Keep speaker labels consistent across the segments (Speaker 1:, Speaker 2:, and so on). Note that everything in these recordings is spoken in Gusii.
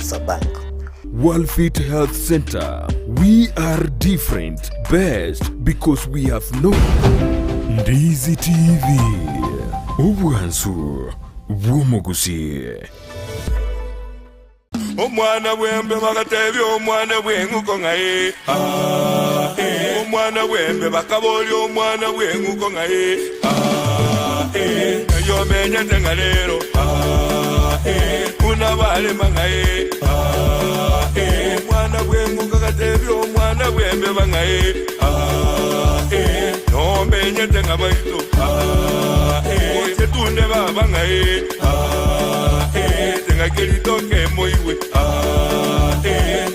Speaker 1: Absa Bank.
Speaker 2: Walfit Health Center, we are different, best because we have no Ndizi TV, obwansu bw'omogusii.
Speaker 3: Omwana bw'embe bagatebia omwana bw'eng'uko ng'a ee, aa, ee. Omwana bw'embe bakaboria omwana bw'eng'uko ng'a ee, aa, ee. Ng'ai omenyete ng'a rero, aa, ee. Buna barema ng'a ee, aa, ee. Omwana bw'eng'uko agatebia omwana bw'embeba ng'a ee, aa, ee. Nomenyete ng'a baito, aa, ee. Oche tunde baba ng'a ee, aa, ee. Ng'aki ritoke moigwe, aa, ee.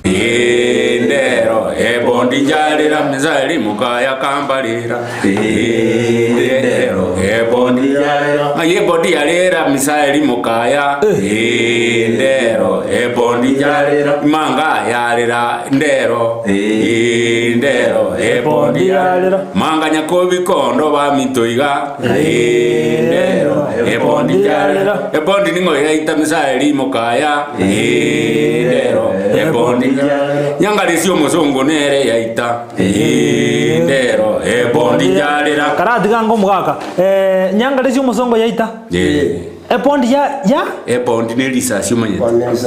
Speaker 4: Indero ebondi njarera mizali mukaya kambarira Indero ebondi njarera Ng'ai ebondi yarera misali mukaya Indero ebondi njarera Manga yarera ndero Indero ebondi yarera Manga nyakobikondo baminto iga Indero ebondi njarera Ebondi ning'o yaita Misaeli mokaya Indero ebondi njarera Nyangaresi omosongo nere yaita Indero ebondi njarera
Speaker 5: Karatiga ango omogaka eh, Nyangaresi omosongo yaita
Speaker 4: Eh.
Speaker 5: Ebondi ya ya
Speaker 4: Ebondi ne risasi omanyete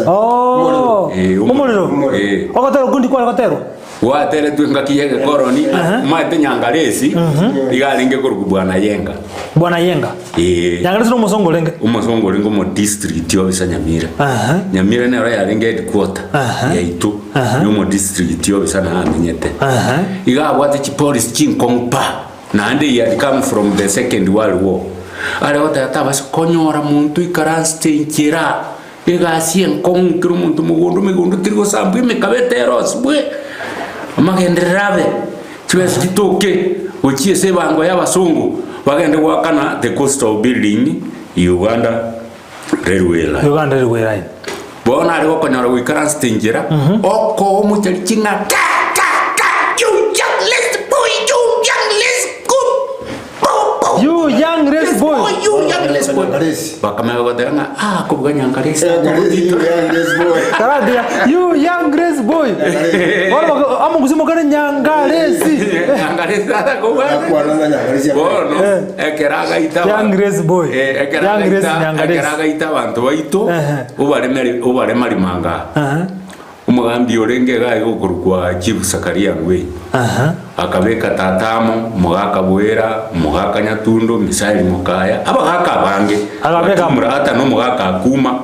Speaker 5: Oh,
Speaker 4: Eh,
Speaker 5: omorero
Speaker 4: Eh.
Speaker 5: ogotera okundi kware goterwa
Speaker 4: Gwateretwe engaki y'egekoroni, omanyete Nyangaresi iga arenge korokwa Bwana Yenga.
Speaker 5: Bwana Yenga.
Speaker 4: Ee.
Speaker 5: Nyangaresi nomosongo orenge.
Speaker 4: Omosongo orenge omo district officer Nyamira.
Speaker 5: Aha.
Speaker 4: Nyamira nero yarenge headquarter
Speaker 5: Aha.
Speaker 4: yaito
Speaker 5: Aha.
Speaker 4: ya omo district officer namenyete.
Speaker 5: Aha.
Speaker 4: Iga abwate chipolicy chinkong'u pa naende he had come from the second world war. Are goteba tabasa konyora monto oikaransete enchera Egasi enkong'u kera omonto mogondo megondo teri gosambwa emekaba eterosibwe, amagenderero abe, chibesa chitoke gochia ase ebango y'abasongo bagende goakana the cost of building Uganda railway line.
Speaker 5: Uganda Railway Line.
Speaker 4: Bono are gokonyora goikaransete enchera, okoa omochari ching'a ka ka ka you young less boy you young less good
Speaker 5: You young race boy.
Speaker 4: You young race boy. Bakamanya goteba ng'a ah kobuga nyangaresi.
Speaker 5: Karadia, you young race boy. Bono baka- amo gusimo kare nyangaresi.
Speaker 4: Nyangaresi tata kobua. Bono ekero agaita
Speaker 5: Young race boy.
Speaker 4: Eh, ekero
Speaker 5: Young race
Speaker 4: agaita
Speaker 5: nyangaresi.
Speaker 4: ekero agaita abanto baito
Speaker 5: Ehe.
Speaker 4: obaremeri obaremarimanga.
Speaker 5: Aha.
Speaker 4: Omogambi orenge iga aye okorokwa Chief Zakaria Ngwei, akabeka tata amo, omogaka Bwera, omogaka Nyatundo, Misaeli Mokaya, abagaka abange,
Speaker 5: Akabeka amo.
Speaker 4: Batumura ata na omogaka Akuma,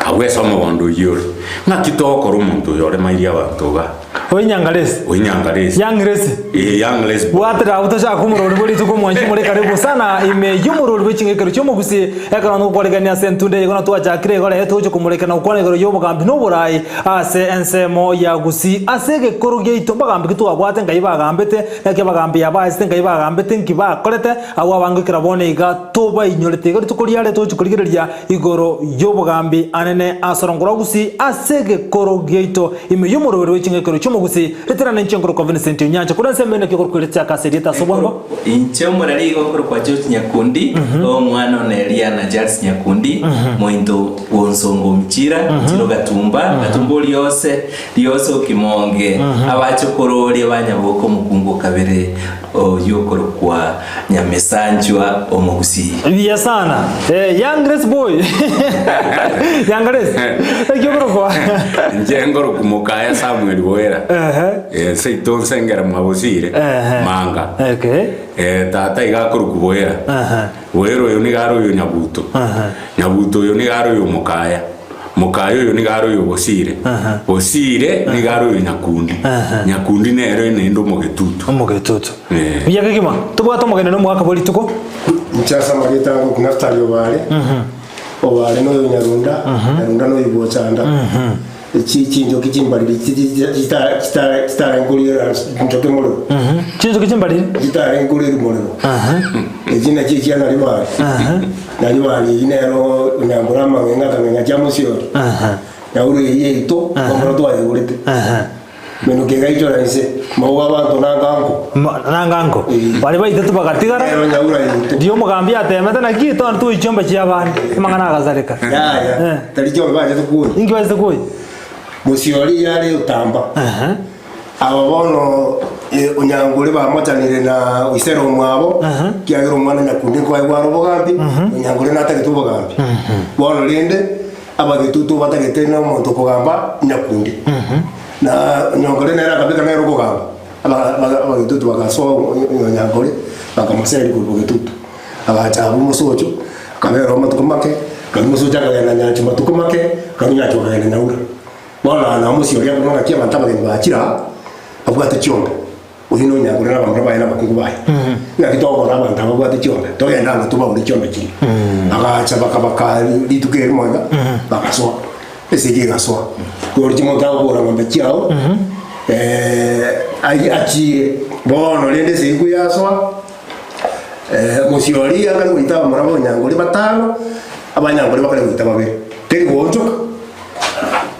Speaker 4: abwo ase omogondo oyio ore. Ng'aki togokora omonto oyo oremairie abanto igaa?
Speaker 5: Oinyangaresi.
Speaker 4: Oinyangaresi.
Speaker 5: Young Resi.
Speaker 4: Eh, young Resi.
Speaker 5: Bwatera abwo tochaka omorori bwe rituko omwanchi more karibu sana ime y'omorori bwe ching'ekero chi'omogusi ekero nogokwarekania ase entunda eye igo natwachakire igo rero togochia komoreka na gokwana igoro y'obogambi na oborai ase ensemo ya gusii ase egekoro giaito mbagambi ki twabwate nkai bagambete naki abagambi aba aisete nkai bagambete nki bakorete abwo abange kera bono iga tobainyorete igo rituko riare togochia korigereria Igoro y'obogambi anene ase orongo rwa Gusii ase egekoro giaito ime y'omorweri bwe ching'ekero chi'omogusii ritanane inche nkorokwa Vincent Onyancha korwa ensemo eye naki okorokwa erieta ase erieta ase obwango.
Speaker 6: Inche omoreri igo nkorokwa George Nyakundi, omwana one Eliana Charles Nyakundi, mointo bw'Onsongo Omchira, Chiro Gatumba, Gatumba oria ose, Rioso Okimonge, abachokoro oria ba Nyaboke omokungu o kabere, Oyio okorokwa Nyamesanchwa Omogusii.
Speaker 5: Buya sana. Eh, young Grace boy. Young Grace. Eki okorokwa.
Speaker 4: Inche ngorokwa mokaya Samuel Boera.
Speaker 5: Ehe.
Speaker 4: Eh, seito nsengera mwa Bosire.
Speaker 5: Ehe.
Speaker 4: Manga.
Speaker 5: Okay.
Speaker 4: Eh, tata iga akorokwa Boera.
Speaker 5: Ehe.
Speaker 4: Boera oyo nigo are oyo Nyabuto.
Speaker 5: Ehe.
Speaker 4: Nyabuto oyo nigo are oyo Mokaya. Mokaye oyo nigo are oyo Bosire, Bosire nigo are oyo Nyakundi, Nyakundi nere naende omogetutu.
Speaker 5: Omogetutu.
Speaker 4: Eh.
Speaker 5: Buya kegima. Tobwate omogeni na omogaka bwe rituko.
Speaker 7: Inche ase amarieta ango Naftali Obare, Obare noyo Nyarunda, Nyarunda noyo Bochanda. Echi chinchoki chimbariri chitarenge koriera nchoki morero.
Speaker 5: Chinchoki chimbariri?
Speaker 7: Chitarenge koriera morero. Echi nachio chia Naribari. Naribari eyio nero onyambora amang'eng'a akang'eng'a chia mosiori. Nauru eyio yaito, omoro twayegorete. Menuko egaichora inse, mauga abanto nangango.
Speaker 5: Nangango.
Speaker 7: Ee.
Speaker 5: Baria baitete bagatigara.
Speaker 7: Ero nyaura yaito.
Speaker 5: Riria omogambi atemete naki twana twoyi chiombe chia abande, amang'ana agasareka.
Speaker 7: Yaya,
Speaker 5: Eh.
Speaker 7: tari chiombe bachete kwoyia.
Speaker 5: Inki bachete kwoyia?
Speaker 7: Mosiori yare otamba.
Speaker 5: Ehe.
Speaker 7: Aba bono eh, onyangore bamochanire na oisere omwabo, kiagera omwana nyakundi nkoegwa are obogambi, onyangore natagete obogambi. Bono rende, abagetutu batagete na omonto okogamba nyakundi. Na onyangore nere akabeka nere okogamba, aba- aba- abagetutu bagasoa onyangore, bakamoseria korwa bogetutu. Agacha abwo mosocho, akabera amatuko make, akarwa mosocho akagenda nyanchwa matuko make, akarwa nyanchwa akagenda nyaura. Bono aa nao mosie oria akobua ng'aki abanto abageni bachire aa, babwate chiombe, oyio nonyagure na abamura baye na abakungu baye. Ng'aki togokora abanto aba babwate chiombe, togende amo tobaure chiombe chiria. Bagacha bakabaka rituko erimo iga, bagasoa, esegi egasoa. Koroche omonto agokora ng'ombe chiao, ai achiire, bono rende esegi koyasoa, mosie oria akare goita abamura ba onyangore batano, abanyangore bakare goita babere, teri goonchoka.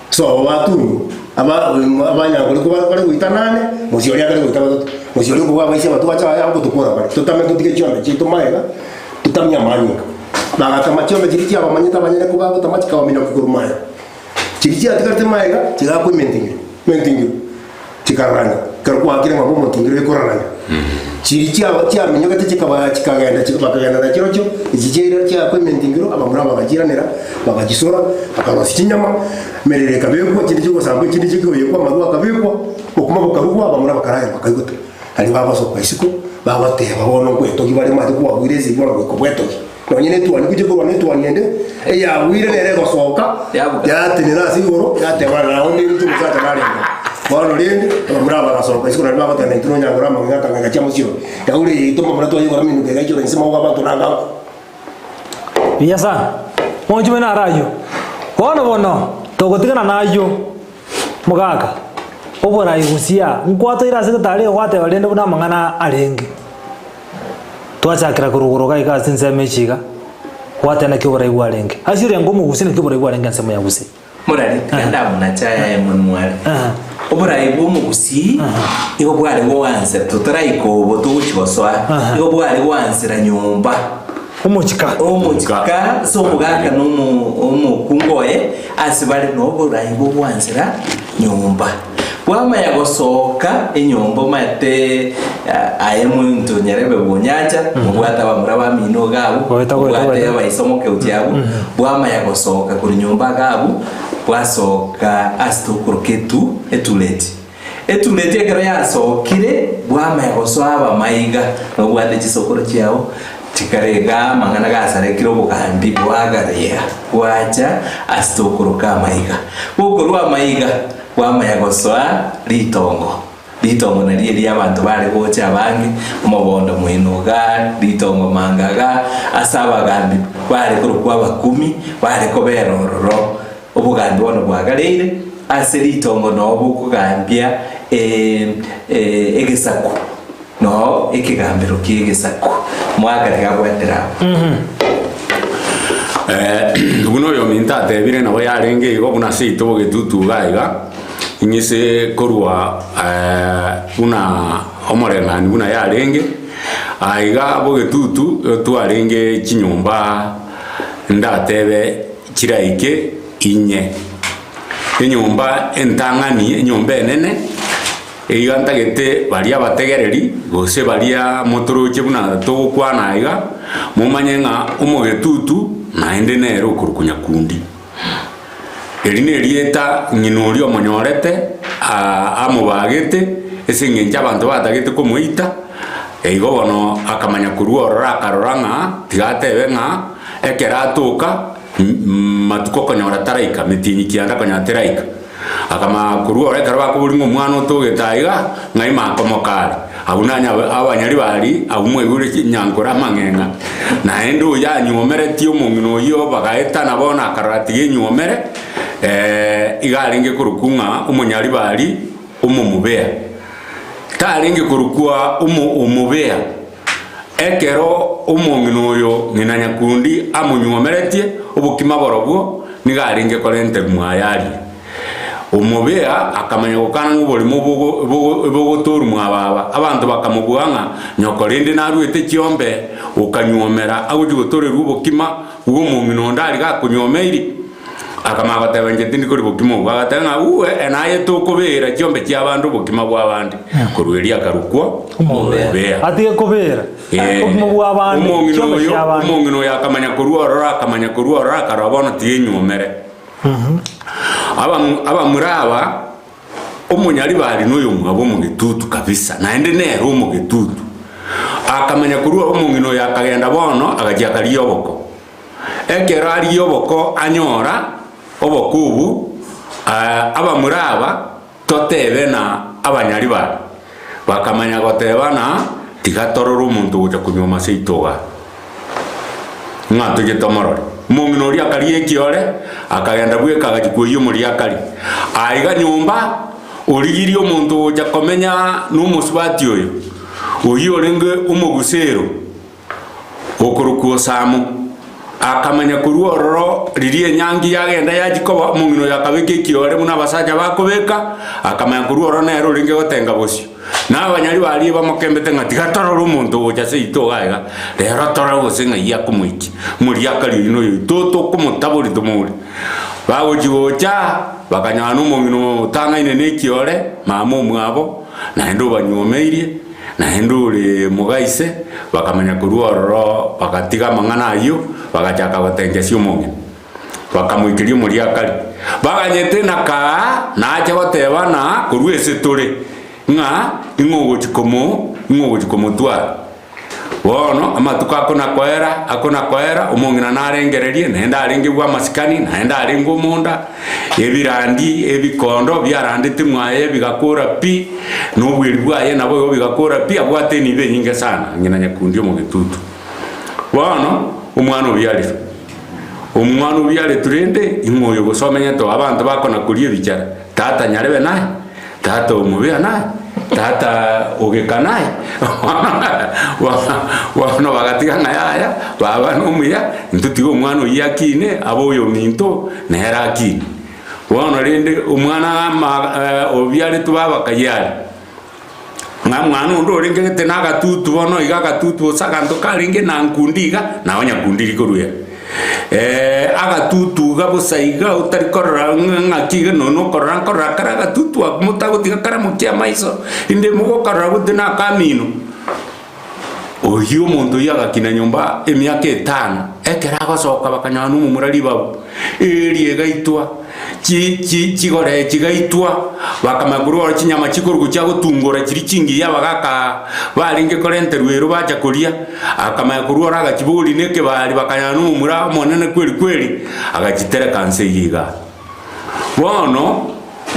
Speaker 7: Sobo batunywa, aba abanyangori ko bare goita nane, mosie oria akare goita batato. Mosie oria okobua abaisia abatwa bache aye agotokora bare, totame totige chiombe chiaito magega, totamie amanyinga. Bagatama chiombe chiria chiabamanyete abanyene ko bagotama chikabamina korwa magega. Chiria chiatigarete magega, chigakwa ementingiro, ementingiro. Chikarorania, ekero kwakire ng'a omotingiro ekororania. Chiria chia chiaminyogete chikaba chikagenda chi bakagenda na chirochio, echi chiaira chiakwa ementingiro, abamura bagachiranera, bagachisora, bakarosia chinyama, emerero ekabekwa, chinde chigosambwa echinde chikoiyekwa, amarwa akabekwa, obokima bokarugwa, abamura bakaragera bakaigota. Nario bagosoka isiko, bagoteba bono nkwetogia bare omanyete kwagwire esegi bono goika obwetogie. Nonye netuani gochia korwa netuani ende, eyagwire nere egosoka,
Speaker 6: Yabuga.
Speaker 7: yatenena ase igoro, yateba ng'a nao nintwe omosacha narenge. Bono rende, abamura aba bagasoka isiko nario bagoteba naintwe nonyangore amang'ina akang'aika chia mosio. Yaure yaito mbamura twayegora minuko egaichora inse magogo abanto nangango.
Speaker 5: Buya sana. Mwanchime naro ayio. Bono bono, togotigana nayio, mogaka, oborai gusii nkwatoire ase getari eye gwateba rende buna amang'ana arenge. Twachakera korwa igoro iga ase ensemo echi iga, gwateba naki oborai bwarenge. Ase orenge omogusii naki oborai bwarenge ensemo ya gusii.
Speaker 6: Morari, tiga ndamonache aya aye monware. Oborai bwa omogusii nigo bware goansera totaraika obo togochi gosoa, nigo bware goansera nyomba.
Speaker 5: Omochika.
Speaker 6: Omochika ase omogaka na omo omokungu oye ase bare na oborai bw'ogwansera nyomba. Bwamanya gosoka enyomba omanyete aye monto nyarebe bw'onyancha, mobwate abamura bamino iga abwo,
Speaker 5: Goeta, goeta,
Speaker 6: mobwate
Speaker 5: goeta.
Speaker 6: abaisomoke gochia abwo, bwamanya gosoka korwa nyomba iga abwo, bwasoka ase tokoroka etu etureti. Etureti ekero yasokire, bwamanya gosoa abamaiga, nobwate chisokoro chiao chikare igaa amang'ana gasarekire obogambi bwagarea bwacha ase tokoroka amaiga. Bokorwa amaiga, bwamanya gosoa ritongo. Ritongo nario erio abanto bare gocha abange, omobondo moino igaa, ritongo manga igaa, ase abagambi bare korokwa abakumi, bare kobera ororo. Obogambi bono bwagareire ase ritongo noo bokogambia egesaku, noo ekegambero ki'egesaku. Mwaka tiga abwatera abwo.
Speaker 4: Buna oyominto atebire nabo yarenge igo buna seito bogetutu iga iga, ing'ise korwa buna omoreng'ani buna yarenge, aiga bogetutu twarenge chinyomba ndatebe chiraike inye. Enyomba entang'ani, enyomba enene, eiga ntagete baria abategereri, gose baria motoroche buna togokwana aiga, momanye ng'a omogetutu naende nere okorokwa nyakundi. Eri nerieta ng'ina oria omonyorete amobagete, ase eng'encho abanto batagete komoita, igo bono akamanya korwa ororo akarora ng'a tiga atebe ng'a ekero atoka matuko konyora taraika, metienyi kianda konyora teraika. Akamanya korwa ororo ekero bakoboria ng'a omwana otogete aiga, ng'a ime akomoka are. Abwo nanye abanyari baria abwo mwaigure chinyankore amang'eng'a. Naende oyio anywomeretie omong'ina oyio bagaetana bono akarora tiga enyuomere, iga arenge korokwa ng'a omonyaribari omomubea. Tarenge korokwa omo omobea. Ekero omong'ina oyo ng'ina nyakundi amonywomeretie, obokima borobwo nigo arenge korenterwa mwaye arie. Omobea akamanya gokana ng'a oborimo bogo bogo bogotorwa mwa baba. Abanto bakamobua ng'a nyoko rende naruete chiombe okanyuomera agochia gotorerwa obokima bw'omong'ina onde aria gakonyomeiri. Akamanya goteba inche tindi koria bokima obwo. Agateba ng'a uwe naye tokobera chiombe chi'abande obokima bw'abande. Korwa erio akarokwa Omobea.
Speaker 5: Atige kobera obokima bw'abande,
Speaker 4: Omong'ina
Speaker 5: chiombe
Speaker 4: oyo
Speaker 5: chi'abande.
Speaker 4: omong'ina oyo akamanya korwa ororo akamanya korwa ororo akarora bono tiga enyuomere. Abamura aba, omonyaribari noyomwabo omogetutu kabisa, naende nere omogetutu. Akamanya korwa omong'ina oyo akagenda bono agachia akarigia oboko. Ekero arigia oboko anyora oboko obwo, abamura aba totebe na abanyaribari bakamanya goteba na tiga torore omonto ogocha konyuoma seito igaa. Ng'a toche tomorore. Omong'ina oria akaria ekiore, akagenda bweka agachia kwoyia omoriakari. Aiga nyomba, origirie omonto ogocha komenya nomosubati oyo, oyio orenge omogusero, okorokwa Osamu. Akamanya korwa ororo riria enyangi yagenda yachia koba, omong'ina oyo akabeka ekiore buna abasacha bakobeka, akamanya korwa ororo nere orenge gotenga bosio. Na abanyari baria bamokembete ng'a tiga torore omonto ogocha seito iga iga, rero torore gose ng'ai akomoikia. Omoriakari oyio noyo oito tokomotaboria tomoure. Bagochia gocha, bakanyora nomong'ina otang'aine nekiore, mama omwabo, naende obanyuomeirie, naende ore moga ise, bakamanya korwa ororo bagatiga amang'ana ayio, bagachaka gotengesia omong'ina. Bakamoikeria omoriakari, baganyete na kaa nache gotebana korwa ase tore, ng'a ing'o ogochia komo ing'o ogochia komotwara. Bono amatuko akona-koera, akona-koera, omong'ina narengererie, naende arenge bw'amasikani, naende arenge omonda, ebirandi, ebikondo biarandete mwaye bigakora pi, na obweri bwaye naboigo bigakora pi, abwate enibo enyinge sana, ng'ina nyakundi omogetutu. Bono, omwana obiarirwe. Omwana obiaretwe rende, ing'o oyo gose omenyete oo abanto bakona koria ebichara? Tata nyarebe naye? Tata omobea naye? Tata ogeka naye? Bono bagatiga ng'a yaya, baba nomuya, intwe tiga omwana oyio akine, abe oyominto, nere akine. Bono rende omwana ama obiaretwe baba kayare. Ng'a mwana onde orenge gete na agatutu bono iga agatutu gose aganto karenge na nkundi iga, nao nyakundi rikorwa ere. Agatutu iga bosa iga otari korora ng'a ng'aki iga nonya okorora nkorora kare agatutu ako motagotiga karamokia amaiso, inde mogokarora gose na akamino. Oyio omonto oyio agakina nyomba emiaka etano, ekero agosoka bakanyora nomomura ribabu, eeri egaitwa, chi chi chigoree chigaitwa, bakamanya korwa oro chinyama chikorwa chia gotungora chiria chingiya abagaka barenge korenterwa ero bacha koria, akamanya korwa oro agachibogoria na ekebari bakanyora nomomura omonene kweri kweri, agachitereka nse eyio igaa. Bono,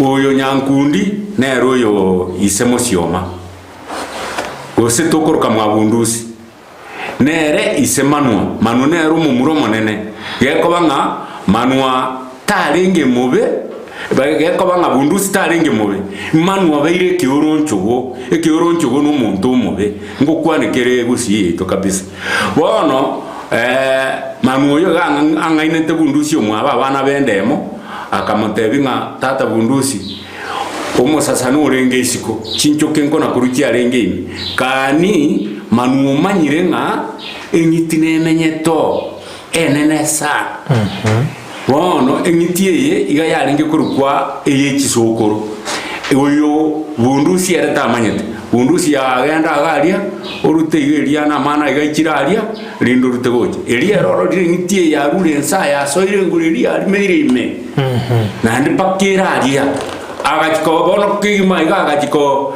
Speaker 4: oyo nyankundi nere oyo ise mosioma. Gose tokoroka mwabundusi, nere ise Manua, Manua nere omomura omonene, gekoba ng'a Manua tarenge mobe, gekoba ng'a Bundusi tarenge mobe, Manua obeire ekeoronchogo, ekeoronchogo na omonto omobe, ngokwane kere gusii yaito kabisa. Bono Manua oyo iga ang'ainete Bundusi omwabo abana b'endemo, akamotebia ng'a tata Bundusi, Omosasani orenge isiko, chinchoke nkona korwa chiarenge ime. Kani manwa omanyire ng'a eng'iti nemenyete oo enene sana. Bono eng'iti eye iga yarenge korokwa eye chisokoro. Oyo bundusi ere tamanyete. Bundusi yagenda iga aria, orute iga eria na amana iga aichire aria, rinde orute gocha. Eria ere ororire eng'iti eye yarure ense aya yasoire engoro eria yarimeire ime. Naende mpaka ere aria, agachia koba bono kegima iga agachia ko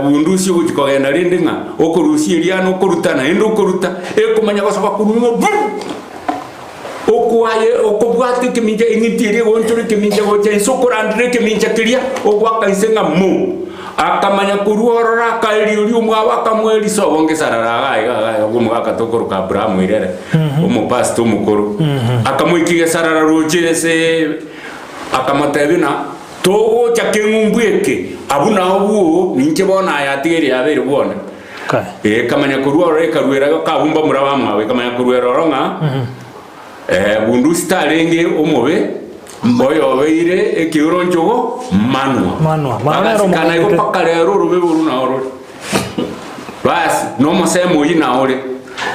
Speaker 4: bundusi ogochia kogenda rende ng'a okorusia eria na okoruta naende okoruta, ekomanya gosoka korwa ng'a bum! Okwaye okobwata ekemincha eng'iti eria egoonchora ekemincha gocha inse okorandera ekemincha keria, ogoaka inse ng'a mo! Akamanya korwa ororo akaeria oria omwabo akamoa risobo ngesarara iga iga iga iga bw'omogaka tokoroka Abrahamu ere ere, omopastor omokoro. Akamoikia gesarara roche ase akamotebia ng'a togocha keng'umbu eke, abwo nao bwoo, ninche bono aye atigaire yabeire bwone. Ekamanya korwa ororo ekaruera kabumba mura bamwabo, ekamanya koruera oro ng'a bundusi tarenge omobe. Oyo obeire ekeuro nchogo manwa.
Speaker 5: Manwa. Manwa nere
Speaker 4: Bagasikana igo
Speaker 5: omogwete.
Speaker 4: mpaka rero orobe oru nao rore. Basi, na omosemo oyio nao ore.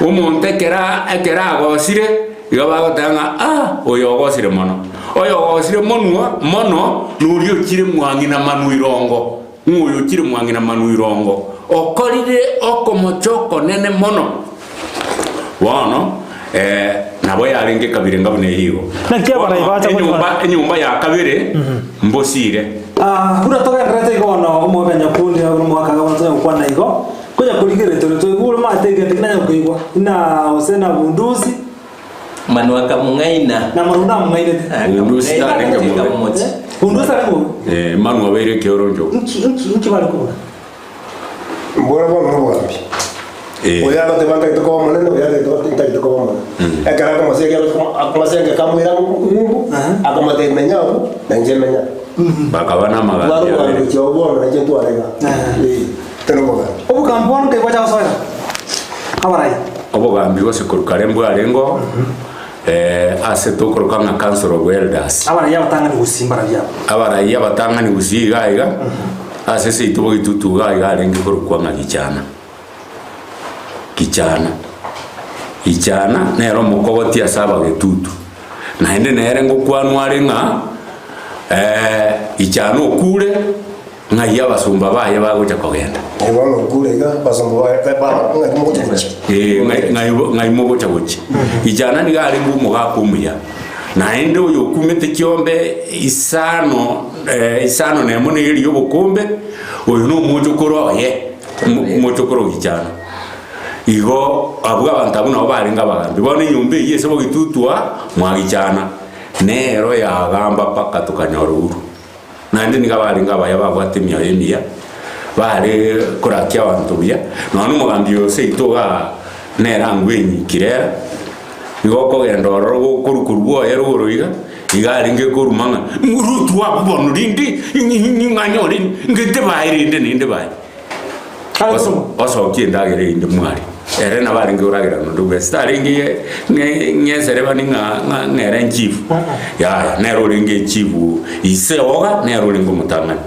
Speaker 4: Omonto ekera ekero agosire, iga bagoteba ng'a ah, oyo ogosire mono. Oyo ogosire monwa mono, noria ochire mwang'ina manwa irongo, ng'a oyo ochire mwang'ina manwa irongo, okorire okomocha okonene mono. Bono nabo yarenge ekabira enga buna eyio igo.
Speaker 5: Naki abarai
Speaker 4: Bono
Speaker 5: bacha
Speaker 4: enyomba
Speaker 5: gotwara.
Speaker 4: enyomba ya kabere mbosire.
Speaker 5: Ah, buna togendererete igo bono omogaka Nyakundi na omogaka Gabana tonya gokwana igo, konya korigereria tore toigure omanyete egento eki nanya koigwa, ina gose na bundusi,
Speaker 6: Manwa akamong'aina.
Speaker 5: na Manwa namong'ainete.
Speaker 4: Bundusi tarenge mobe.
Speaker 6: Akamochi.
Speaker 5: Bundusi arenge mobe.
Speaker 4: Eh, Manwa obeire ekeoronchogo.
Speaker 5: Nki nki nki bare kobora?
Speaker 7: Mbora bono nobogambi.
Speaker 4: Eh.
Speaker 7: Oyo agoteba ntagete koba omonene, oyo agoteba ntagete koba omonene. Ekero akomoseria akomosenga akamoira ng'umbu, akamotebia menya abwo, na inche menya.
Speaker 4: Bakaba na
Speaker 7: Twara
Speaker 4: amagambi
Speaker 7: obogambi
Speaker 4: abere.
Speaker 7: gochia abwo bono, na inche ntware iga. Eh, tari obogambi.
Speaker 5: Obogambi bono nkai bwacha gosoera abarai.
Speaker 4: Obogambi gose korwa kare mbwarengeo, ase tokoroka ng'a Council of Elders.
Speaker 5: Abarai abatang'ani gusii mbarabwo aba.
Speaker 4: Abarai abatang'ani gusii iga iga, ase seito bogitutu iga iga arenge korokwa ng'a Gichana. Gichana. Gichana nere omokogoti ase abagetutu. Naende nere ngokwanwa are ng'a Gichana okure, Ng'ai abasomba baye bagocha kogenda?
Speaker 7: Aye bono okure iga, abasomba baye ng'ai mogocha gochia?
Speaker 4: Ee, ng'ai- ng'ai bo- ng'ai mogocha gochia? Ichana nigo arenge omogaka omuya, naende oyo okumete chiombe isano isano na emo na eeri y'obokombe, oyo nomochokoro oye, omo- omochokoro o Gichana. Igo abwo abanto abwo nabo barenge abagambi. Bono enyomba eyio ase bogitutwa mwa Gichana, nero yagamba mpaka tokanyora Uhuru. Naende nigo abarenge abaya babwate emioyo emiya, baare korakia abanto buya, nonya na omogambi oyo seito igaa nere angwe enyikire ere, nigo okogenda ororo gokorwa korwa bwoye rogoro iga, iga arenge koruma ng'a rutu abwo bono rende ng'anyore ngete baye rende naende baye. Osokia endagera eyinde mware, ere nabo arenge koragera nonde bwensi, tarenge ng'eserebani ng'a ng'ere enchifu, yaya nere orenge echifu ise oga nere orenge omotang'ani.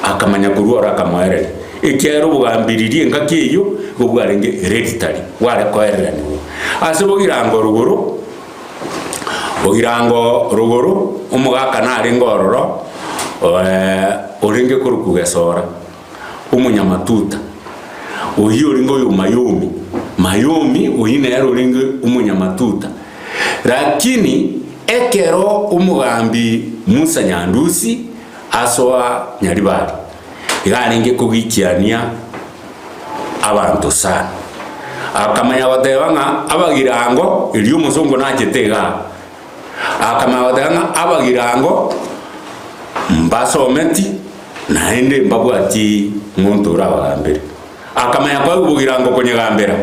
Speaker 4: Akamanya korwa oro akamoereria, ekiagera obogambi riria engaki eyio nigo bwarenge hereditary, bware koereranigwa. Ase bogirango rogoro, bogirango rogoro, omogaka narenge ororo orenge korokwa Gesora. omonyamatuta, oyio orenge oyo Mayomi, Mayomi oyio nere orenge omonyamatuta. Lakini ekero omogambi Musa Nyandusi asoa Nyaribari, iga arenge kogichiania abanto sana. Akamanya goteba ng'a abagirango, erio omosongo nachete igaa, Akamanya goteba ng'a abagirango mbasometi naende mbabwati monto orabagambere. Akamanya koegwa bogirango konyegambera.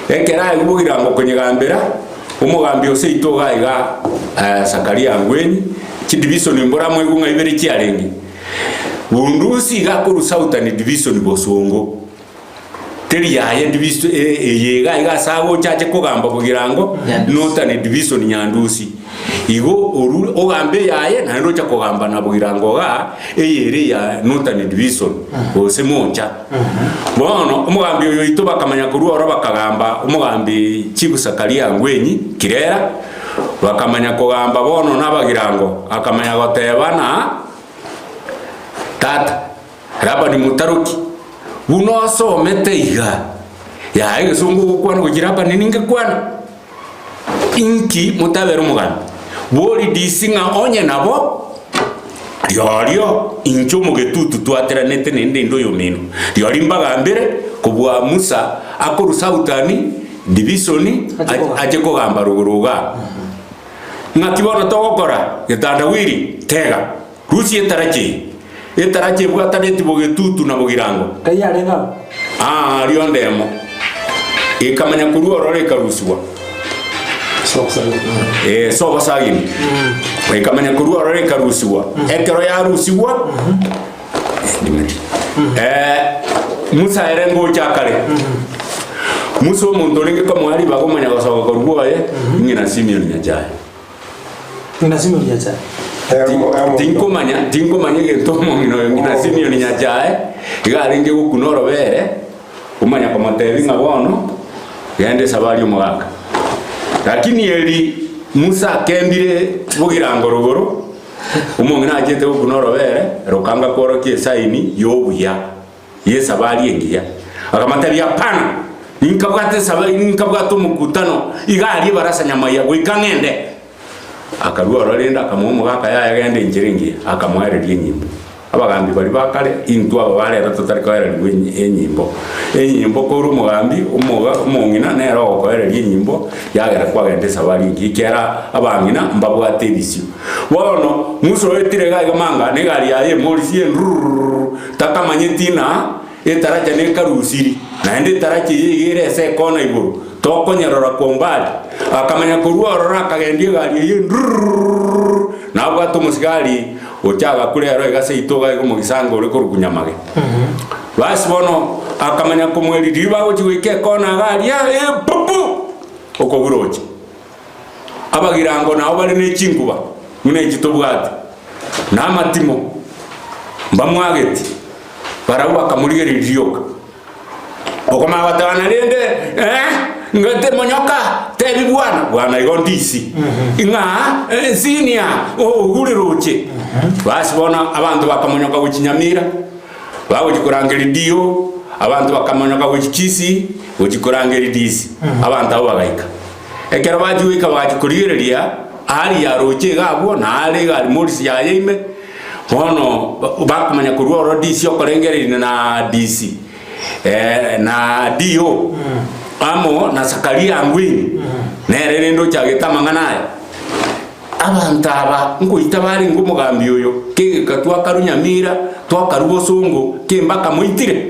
Speaker 4: Ekero aegwa bogirango konyegambera, omogambi o seito iga iga Zakaria Angwenyi, chidivison mbora amoigwe ng'a ibere chiarenge. Bundusi iga akorwa Southern Division Bosongo. Teri yaye division eye iga iga ase agocha ache kogamba bogirango Northern Division Nyandusi. Igo orure ogambe eyaye naende ocha kogamba na bogirango igaa eye ere ya Northern Division gose mocha. Bono omogambi oyo oito bakamanya korwa oro bakagamba omogambi Chief Zakaria Angwenyi Kirera, bakamanya kogamba bono na abagirango akamanya goteba na tata. Labani motaroki, buna osomete iga, yaya egesongo ogokwana gochia Labani ningekwane? Inki motabere omogambi? Bori disi ng'a onye nabo, riorio inche omogetutu twateranete naende inde oyomino, riorio mbagambere kobua Musa akorwa Southern Division ache kogamba rogoro igaa. Ng'aki bono togokora? Getandawiri, tega! Rusia etaracha eye, etaracha ebwataneti bogetutu na bogirango.
Speaker 5: Ngai arenge abwo.
Speaker 4: Aa aria ondemo, ekamanya korwa ororo ekarusigwa. Ee, sobo sagini. Ekamanya korwa ororo ekarusigwa. Ekero yarusigwa, eh, Musa ere ngocha akare. Musa omonto orenge komoa ribaga omanya gosoka korwa bwoye, ng'ina Simeon Nyachae.
Speaker 5: Ng'ina Simeon Nyachae.
Speaker 4: Tinkomanya, tinkomanya egento omong'ina oyo ng'ina Simeon Nyachae iga arenge gokuna orobere, omanya komotebia ng'a bono genda esabari omogaka. Lakini eri Musa akembire bogirango rogoro, omong'ina achete gokuna orobere, rokanga kworokia esaini y'obuya. y'esabari engiya. Akamotebia, Hapana, ninkabwate esaba, ninkabwate omokutano iga aria ebarasa nyamaiya, goika ng'ende. Akarua ororo rende akamoa omogaka yaya genda enchera engiya, akamoereria enyimbo. Abagambi baria ba kare, intwe aba ba rero totari koererigwa enyimbo. Enyimbo korwa omogambi, omoga, omong'ina nere ogokoereria enyimbo, yagera kwagenda esabari engiya, ekiagera abang'ina mbabwate ebisio. Bono, Musa oetire iga iga manga, na egari yaye emorisia endururururu, Takamanyeti ng'a etaracha nekarusiri, naende etaracha eye iga ere ase ekona igoro, tokonyerora kombali. Akamanya korwa ororo akagendia egari eyio ndururururu, na abwate omosigari ocha agakura ero iga seito iga iga omogisanga ore korokwa Nyamage. Basi bono akamanya komoeria riria bagochia goika ekona iga aria, epupu! Okobura oche. Abagirango nao bare ne chinkuba buna echi tobwate, na amatimo, mbamwageti, barabwo bakamorigereria rioka. Okomanya gotebana rende, eh, ngate monyoka, tebi bwana, bwana igo ndisi, ng'a eh, senior, ogure roche. Basi bono abanto bakamonyoka gochia Nyamira, bagochia korangeria Dio, abanto bakamonyoka gochia Kisii, gochia korangeria DC, abanto abwo bagaika. Ekero bachia goika bagachia korigereria aaria aroche iga abwo, na aare iga aria morisi yaye ime, bono bakomanya korwa ororo DC okorengereria na DC na DO amo na Zakaria Angwenyi, nere rende ochagete amang'ana aya. Abanto aba nkoita barenge omogambi oyo, kegeka twakarwa Nyamira, twakarwa bosongo, kembaka moitire.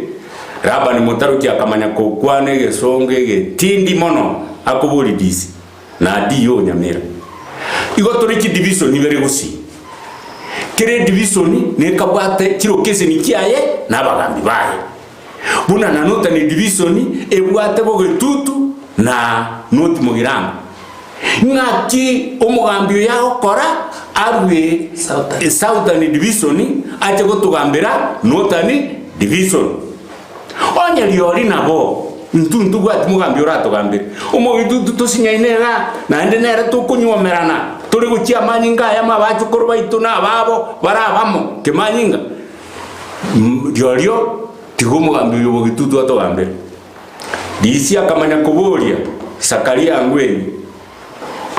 Speaker 4: Labani motaroki akamanya gokwana egesongo egetindi mono akoboria DC na DO Nyamira. Igo tore chidivison ibere gusii. Kera edivison nekabwate chilokeseni chiaye na abagambi baye. Buna na Northern Division ebwate Bogetutu na North Mugirango. Ng'aki omogambi oyo agokora arue Southern Division ache gotogambera Northern Division. Onye riori nabo, intwe ntobwati mogambi oratogambere. Omogetutu tosinyaine igaa, naende nere tokonywomerana, tore gochia amanyinga ayamo abachokoro baito na ababo bare abamo kemanyinga. Rirorio tiga omogambi oyo bw'egetutu atogambere. Lisia akamanya koboria Zakaria ngwenyi,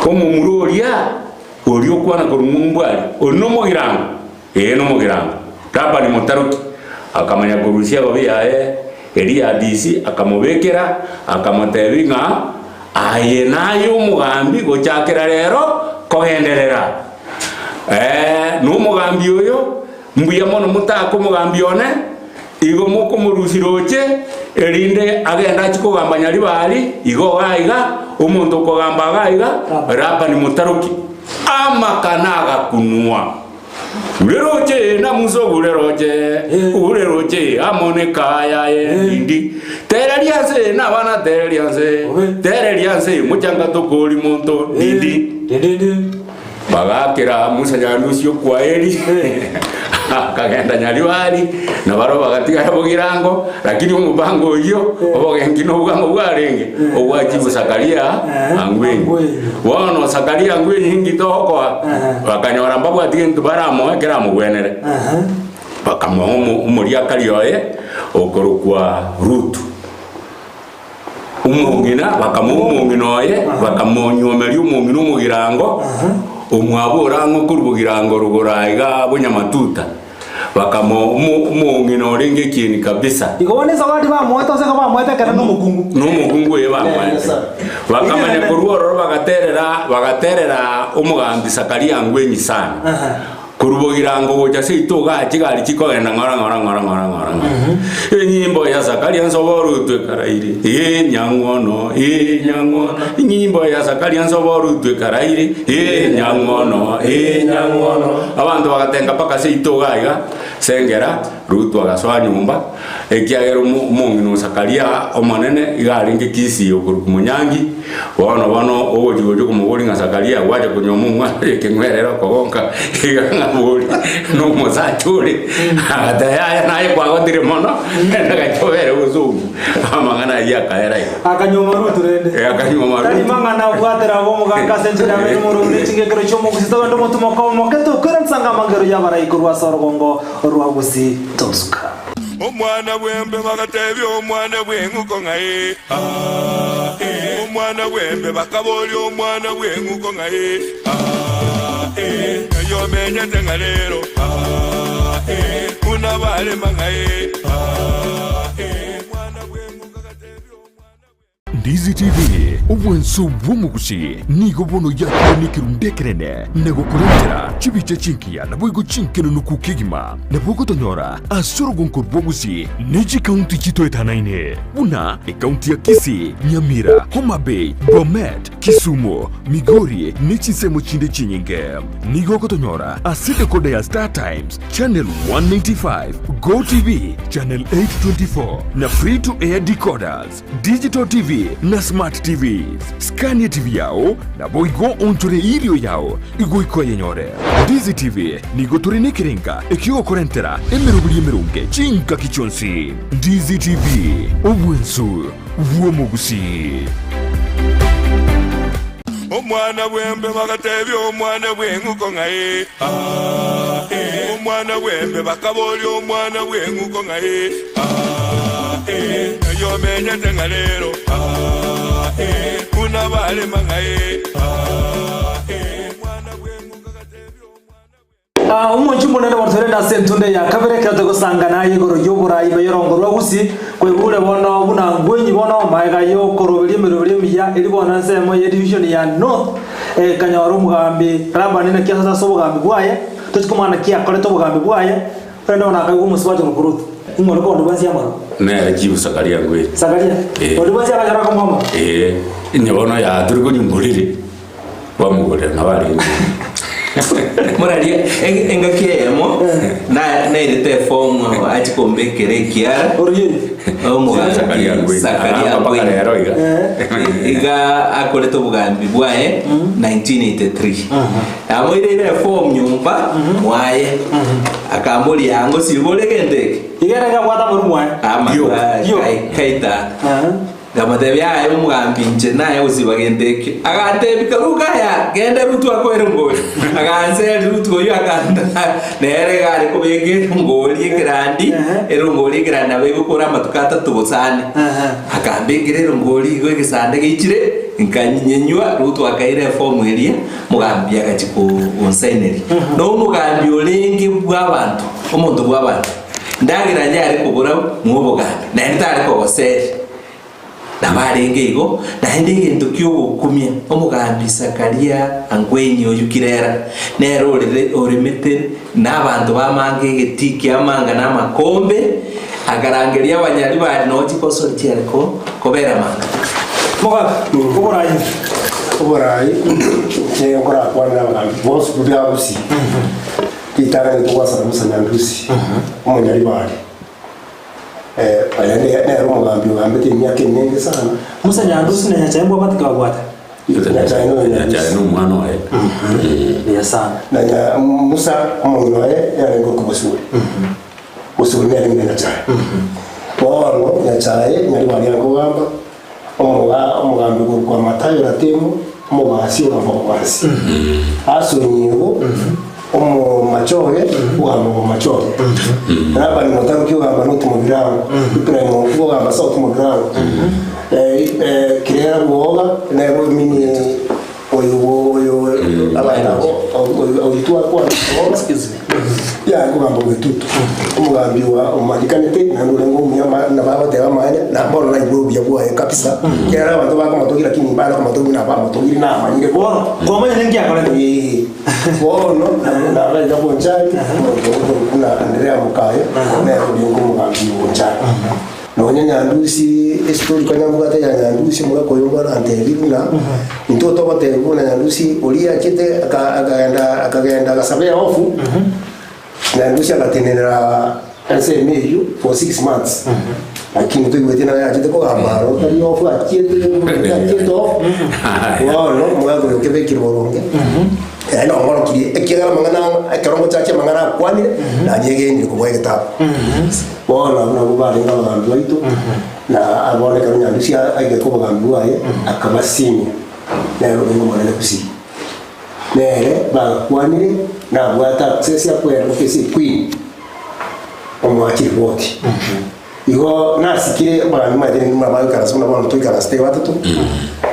Speaker 4: Omomura oria oria okwana korwa ng'umbu aria, oria nomogirango? Ee, nomogirango. Labani motaroki akamanya korusia egobi yaye eria ya Lisi, akamobekera, akamotebia ng'a aye naye omogambi gochakera rero kogenderera. Ee, nomogambi oyo Mbuya mono motake omogambi one, igo mokomorusia roche, erinde agende achie kogamba Nyaribari, igo iga iga, omonto okogamba iga iga, Labani motaroki. Amakana agakunwa. Ure roche na Musa ogure roche, ure roche amo nekaa yaye ndindi. Tereria nse na abana tereria nse, tereria nse mochanga tokori monto ndindi. Bagaakera Musa nyandusi okwaeri, akagenda Nyaribari, na barabwo bagatigara bogirango, lakini omobango oyio obogenki na obwango bwarenge obwa chifu Zakaria Angwenyi. Bono Zakaria Angwenyi inki togokoa? Bakanyora mbabwati gento baramoe keramogwenere. Bakamoa omoriakari oye okorokwa Rutu. Omong'ina, bakamoa omong'ina oye, bakamonyuomeria omong'ina omogirango, omwabo orang'o korwa bogirango rogoro aiga bonyamatuta, bakamoa omong'ina orenge ekieni kabisa.
Speaker 5: Igo bono esawadi bamoete gose igo bamoete ekero nomokungu.
Speaker 4: Nomokungu oye bamoete. Bakamanya korwa ororo bagaterera bagaterera omogambi Zakaria Angwenyi sana. Korwa bogirango gocha seito igaa chigari chikogenda ng'ora ng'ora ng'ora ng'ora ng'ora ng'ora. Enyimbo ya Zakaria nsoborutwe ekaraire, ee nyang'ono, ee nyang'ono. Enyimbo ya Zakaria nsoborutwe ekaraire, ee nyang'ono, ee nyang'ono. Abanto bagatenga mpaka seito igaa iga. Sengera, Rutu agasoa nyomba, ekiagera omo omong'ina o Sakaria omonene iga arenge Kisii okorokwa Monyangi, bono bono ogochia gocha okomoboria ng'a Sakaria gwacha konyuoma omwana oyo ekeng'werere okogonka iga ng'a bori na omosacha ore, agateba yaya naye kwagotire mono, nagacha obere bosongo, amang'ana ayio akaera igo.
Speaker 5: Akanyuoma Rutu rende.
Speaker 4: Eh, akanyuoma
Speaker 5: Tari
Speaker 4: Rutu.
Speaker 5: mang'ana abwatera abo omogaka ase enchera yabeire omorwani ne chingekero chi'omogusii togende omotumo koba omoke tokwera nsanga amangero y'abarai korwa ase orogongo rwa Gusii tosuka.
Speaker 3: Omwana bw'embe bagatebia omwana bw'eng'uko ng'a ee, aa, ee. Omwana bw'embe bakaboria omwana bw'eng'uko ng'a ee, aa, ee. Ng'ai omenyete ng'a rero, aa, ee. Buna barema ng'a ee, aa, ee. Omwana bw'eng'uko agatebia omwana bw'eng'uko.
Speaker 2: Ndizi TV, obwanso bw'omogusi, nigo bono yakire nekerundu ekenene na gokorentera chibicha chingiya naboigo chinkenenuku kegima. Nabo ogotonyora ase orogonko rw'obogusi ne chikaunti chitoetanaine buna ekaunti ya Kisii, Nyamira, Homa Bay, Bomet, Kisumu, Migori ne chinsemo chinde chinyinge. Nigo ogotonyora ase decoder ya Star Times, Channel 195, Go TV, Channel 824 na Free to Air decoders, Digital TV na Smart TVs. Skania TV yao naboigo onchore erio yao igoika oyenyore. Ndizi TV nigo tore nekerenga ekiogokorentera emeroberi emeronge chingaki chionsi. Ndizi TV, obwensu bw'omogusii.
Speaker 3: Omwana bw'embe bagatebia omwana bw'eng'uko ng'a ee, aa, ee. Omwana bw'embe bakaboria omwana bw'eng'uko ng'a ee, aa, ee. Ng'ai omenyete ng'a rero, aa, ee. Buna barema ng'a ee, aa, ee. Omwana bw'eng'uko agatebia omwana bw'eng'uko.
Speaker 5: Aa, Omonche omonene bono torende ase entunda ya kabere ekero togosangana aye igoro y'oborai ime y'orongo rwa Gusii, kwaigure bono buna ngwenyi bono magega y'okoroberia emeroberio emiya eri bono ensemo ye division ya North ekanyora omogambi Rabani naki asoete ase obogambi bwaye, tochi komanya naki akorete obogambi bwaye, korende bono akaigwa omosubati okorokwa Ruth. Ing'o ore konde bwensi amarwa?
Speaker 4: Nere chief Sakaria ngweri.
Speaker 5: Sakaria?
Speaker 4: Eh.
Speaker 5: Onde bwensi akanyora komoa amarwa?
Speaker 4: Ee, inye bono yature konywa mborire. Bamogorera nabo arenge.
Speaker 6: Moraria engaki eyemo nairete efomu achi kombekera ekiara omogambi Sakaria
Speaker 4: Mpaka
Speaker 6: Ngwenya.
Speaker 4: rero iga.
Speaker 6: Iga akorete obogambi bwaye 1983 amoireire efomu nyomba mwaye akamboria anga osibore egento eke
Speaker 5: Iga ere gabwate amaru mwaye.
Speaker 6: Ama-
Speaker 4: Yo.
Speaker 5: Yo.
Speaker 6: kaita Nkamotebia, Aye omogambi, inche naye gosiba gento ekio. Agantebia, Karuka aya, genda Rutu akoe erongori. Aganseria Rutu oyio akandaa, nere iga are kobeka erongori ekerandi, erongori ekerandi nabo egokora amatuko atato gose ane. Akambekera erongori igo egesande geichire, nkanyenywa, Rutu akaira efomu eria, omogambi agachia gonsaineri. Na omogambi orenge bw'abanto, omonto bw'abanto, ndagera nyare kobora mwobogambi, naende tare kogoseria. Nabo arenge igo, naende egento ki'ogokumia, omogambi Zakaria Angwenyi oyio Kirera, nere orere oremete nabanto b'amanga egetii ki'amanga na amakombe, akarangeria abanyari baria noo chikosori chiare ko kobera manga.
Speaker 5: Mogaka, oborai.
Speaker 7: Oborai, inche nkorakwane na abagambi bonsi buya Gusii, ritang'ani togwasana Musa Nyandusi, omonyaribari. Oyo nere omogambi ogambete emiaka emenge sana.
Speaker 5: Musa Nyandusi na Nyachae mbwabwate ki babwate?
Speaker 7: Nyachae noyo
Speaker 4: Nyachae
Speaker 7: Nyandusi.
Speaker 4: nomwana oye.
Speaker 5: Buya sana.
Speaker 7: Na nya Musa omong'ina oye yarenge korokwa Bosibori. Bosibori nere ng'ina Nyachae. Bono Nyachae nyaribari are kogamba, omoga omogambi okorokwa Matayo Ratemo, omobasi ogamba obobasi. Asonyigo. Omomachoge ogamba obomachoge, Labani motaroki ogamba noti mogirango, Ibrahimu omokuba ogamba sauti mogirango, Kirera bwoga nere omini oyo oyo abanto abo oyo oitwa akwana bwoga yare kogamba ogetutu omogambi oa omanyekanete naende orenge omuya ama nabo agoteba amaene na bono naigure obuya bwaye kabisa ekiagera abanto bakomotogia lakini mbare komotogia buna abamotogiri namanyire
Speaker 5: Bono, kwamanyire nki akorete?
Speaker 7: Ee, bono nabaira bonchari, omonto okorokwa buna Anderea mokaye, nere orenge omogambi o bonchari. Nonya Nyandusi, estori konya mbwate ya Nyandusi, omogaka oyo mbarantebie buna, intwe togotebia buna Nyandusi oria achete aka- akagenda akagenda agasaba eofu. Nyandusi agatenenera ensemo eyio for 6 months, lakini toigwete naye achete kogamba aro tari off, achiete achiete off. Bono omogaka oyo okebekire boronge, yaani nongorokirie ekiagera amang'ana ekero ngochakia amang'ana akwanire nanyegenire kobua egetabu. Bono abwo nabwo barenge abagambi baito, na bono ekero Nyandusi aigete obogambi bwaye akaba senior, nere orenge omonene Gusii. Nere bagakwanire nabwate access akwera ofisi equeen omoa chiripoti. Igo nasikire abagambi maete rende buna bagoikaransa buna bono toikaransete iga batato,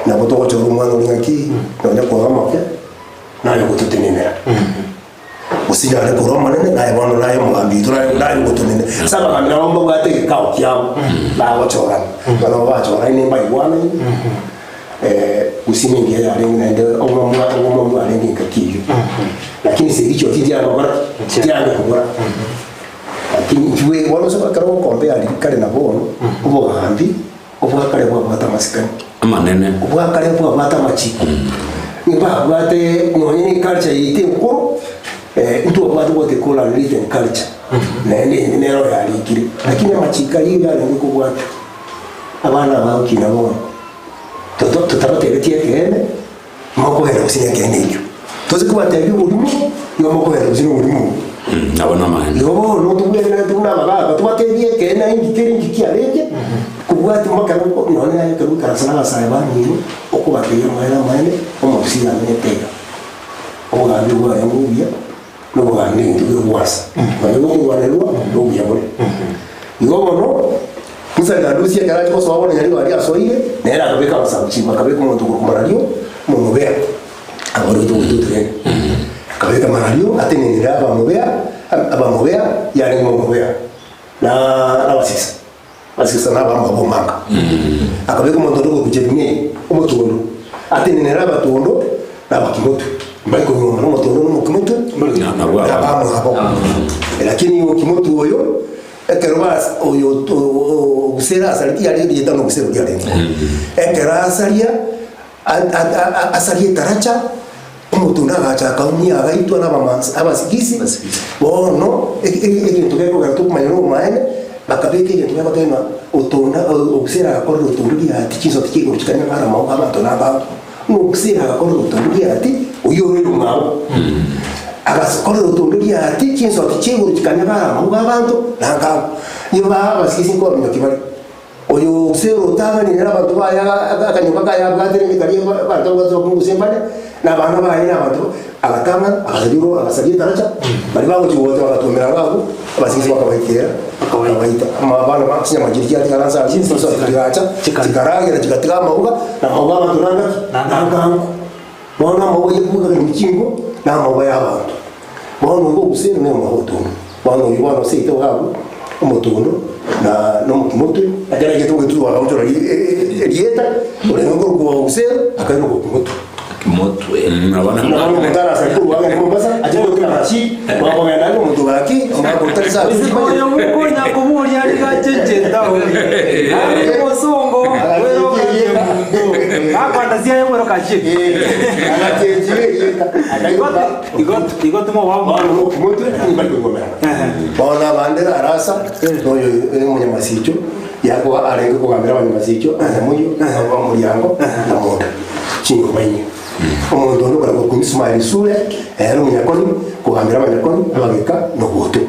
Speaker 7: nabo togochora omwana oria ng'aki nonya korwa omoke naye ogototenenera. Gose nyare korwa omonene naye bono naye omogambi oito naye naye ogotenenera. Ase abagambi nabo mbabwate egekao kiabo bagochorana, igo nabo bachoraine mbaigwanaine. Gose nengiya yarenge naende obomwa obomwa bwarenge engaki eyio. Lakini esegi chiao tinchiare gokora ki? Nchiare kobora. Lakini intwe bono ase ekero ogokompea riria kare na bono, obogambi obwa kare bwabwate amasikani.
Speaker 4: Amanene.
Speaker 7: Obwa kare bwabwate amachiko. Mbabwate nonye na eculture yaito enkoro, ntwabwate what they call unwritten culture. Naende ende nero yarikire. Lakini amachiko ayio yarenge kobwatwa. Abana abagokina bono. Totabatebetie ekeene, mokoera gose nekeene ekio. Tose kobatebia oborimo, nigo mokoera gose noborimo obwo.
Speaker 4: Nabo namaene.
Speaker 7: Igo bono tobwenerete buna abagaaka tobatebie ekeene inki kere inki kiarenge, kobwatia mpaka nonye naye ekero oikaransa na abasae bamino, okobatebia amaene amaene, omogusii amenyete iga. Obogambi bwarenge obuya, na obogambi negento gegwasa, nonya bokorwanerwa, na obuya bore. Igo bono, Musa Nyandusi ekero achia gosoa bono Nyaribo aria asoire, nere akabeka abasabuchi, bakabeka omonto okorokwa Marario, omomobea, abarwete ogoitwa otorende. Akabeka Marario atenenere abamobea, abamobea yarenge omomobea, na abasisa. Abasisa na abamwabo omanga. Akabeka omonto onde okorokwa Jeremia, omotondo, atenenere abatondo na abakimotwe. Mbari konyuoma na omotondo na omokimotwe,
Speaker 4: Nabwo
Speaker 7: na abamwabo. Lakini okimotwe oyo, Ekero bas oyo ogusera asaria tiyarenge rieta nogusera oria arenge. Ekero asaria asaria etaracha, omotondo agacha akaumia agaitwa na abamansi abasigisi, bono egento gekogera tokomanya nobomaene, bakabeka egento gegoteba ng'a otonda ogusera agakorera otondo riati chinsoti chia igoro chikanyang'ara amauga abanto na abanto. Ng'a ogusera agakorera otondo riati oyio oroire omwabo. Agakorera otondo riati chinsoti chia igoro chikanyabara amauga abanto na nkago. Nigo baa abasisi nkominyokia bare. Oyo ogusera otang'anire nabanto baye akanyomba kaye abwate rende karia abanto babwate bakungu mbare, na abana baye na abanto agatang'ana agasaria oro agasaria etaracha, baria bagochia gocha bagatuomera iga abwo, abasisi bakabaikera bakabaita. Abana ba chinyama chiria chiatigara nse aria chinsoti chigacha chikaragera chigatiga amauga, na amauga abanto nangaki? Nangango. Bono amauga y'ekugagerwa chingo na amauga y'abanto. Bono oyo ogusera nere omwaka otondo. Bono oyio bono seito iga abwo, omotondo na nomokimotwe, ekero aigete ogoetuga bakamochora erieta, orenge korokwa ogusera, akairwa okokimotwe.
Speaker 6: Kimotwe.
Speaker 4: Nabo
Speaker 7: Buna bono omonto arasare korwa agende Mombasa, ache goetera Rashid, bakogenda aria omonto gaki, omwaka otari saa
Speaker 5: Ase oyo mokonya koboria rigachenche etaoni, naende omosongo bweroka emunto, gakwanda siaye bweroka chie. Igo igo timoba
Speaker 7: Motwe bari kogomerana bono abande arasa noyo omonyamasicho yakoba arenge kogambera abanyamasicho anyamoyo omoriango na monda chinyomba inye omonto onde okora gokumia Ismail Sule ere omonyakoni kogambera abanyakoni abageka nogoto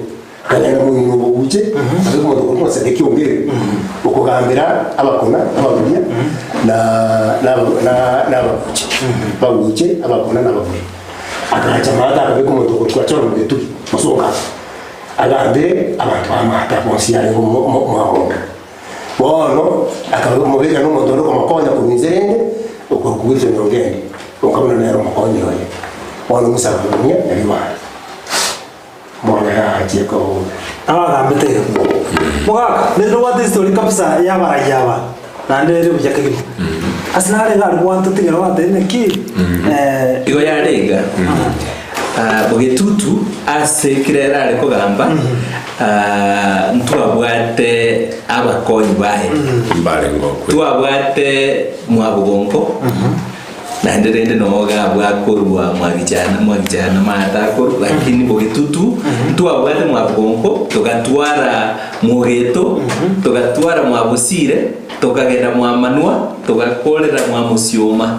Speaker 7: akagenda moino oboguche abe omonto okorokwa Sadeki Ongeri okogambera abakona ababuya na na abaguche baguche abakona na ababuya agacha maate akabeka omonto okorokwa Achoro Mugetugi mosonga agambere abanto ba maate bonsi arenge mwamonda bono akamobeka na omonto onde okomokonya korwa inse rende okorokwa Wilson Ongende okabuna nere omokonyi oye bono Musa akamunia nyarimari bono yachie kobuga.
Speaker 5: Abagambete iga. Mogaka, nere nobwate history kabisa ya abarai aba, naende ere buya kegima. Ase nare iga aria gwantotigera gwatebia naki,
Speaker 6: Igo yare iga, Bogetutu ase kera ere are kogamba, ntwabwate abakonyi baye.
Speaker 4: Mbarenge okwe.
Speaker 6: Twabwate Mwabogonko. Naende rende noo iga abwo akorwa mwagichana mwagichana maate akorwa lakini bogetutu ntwabwate mwabogonko togatwara mogeto togatwara mwabosire tokagenda mwamanwa togakorera mwamosioma.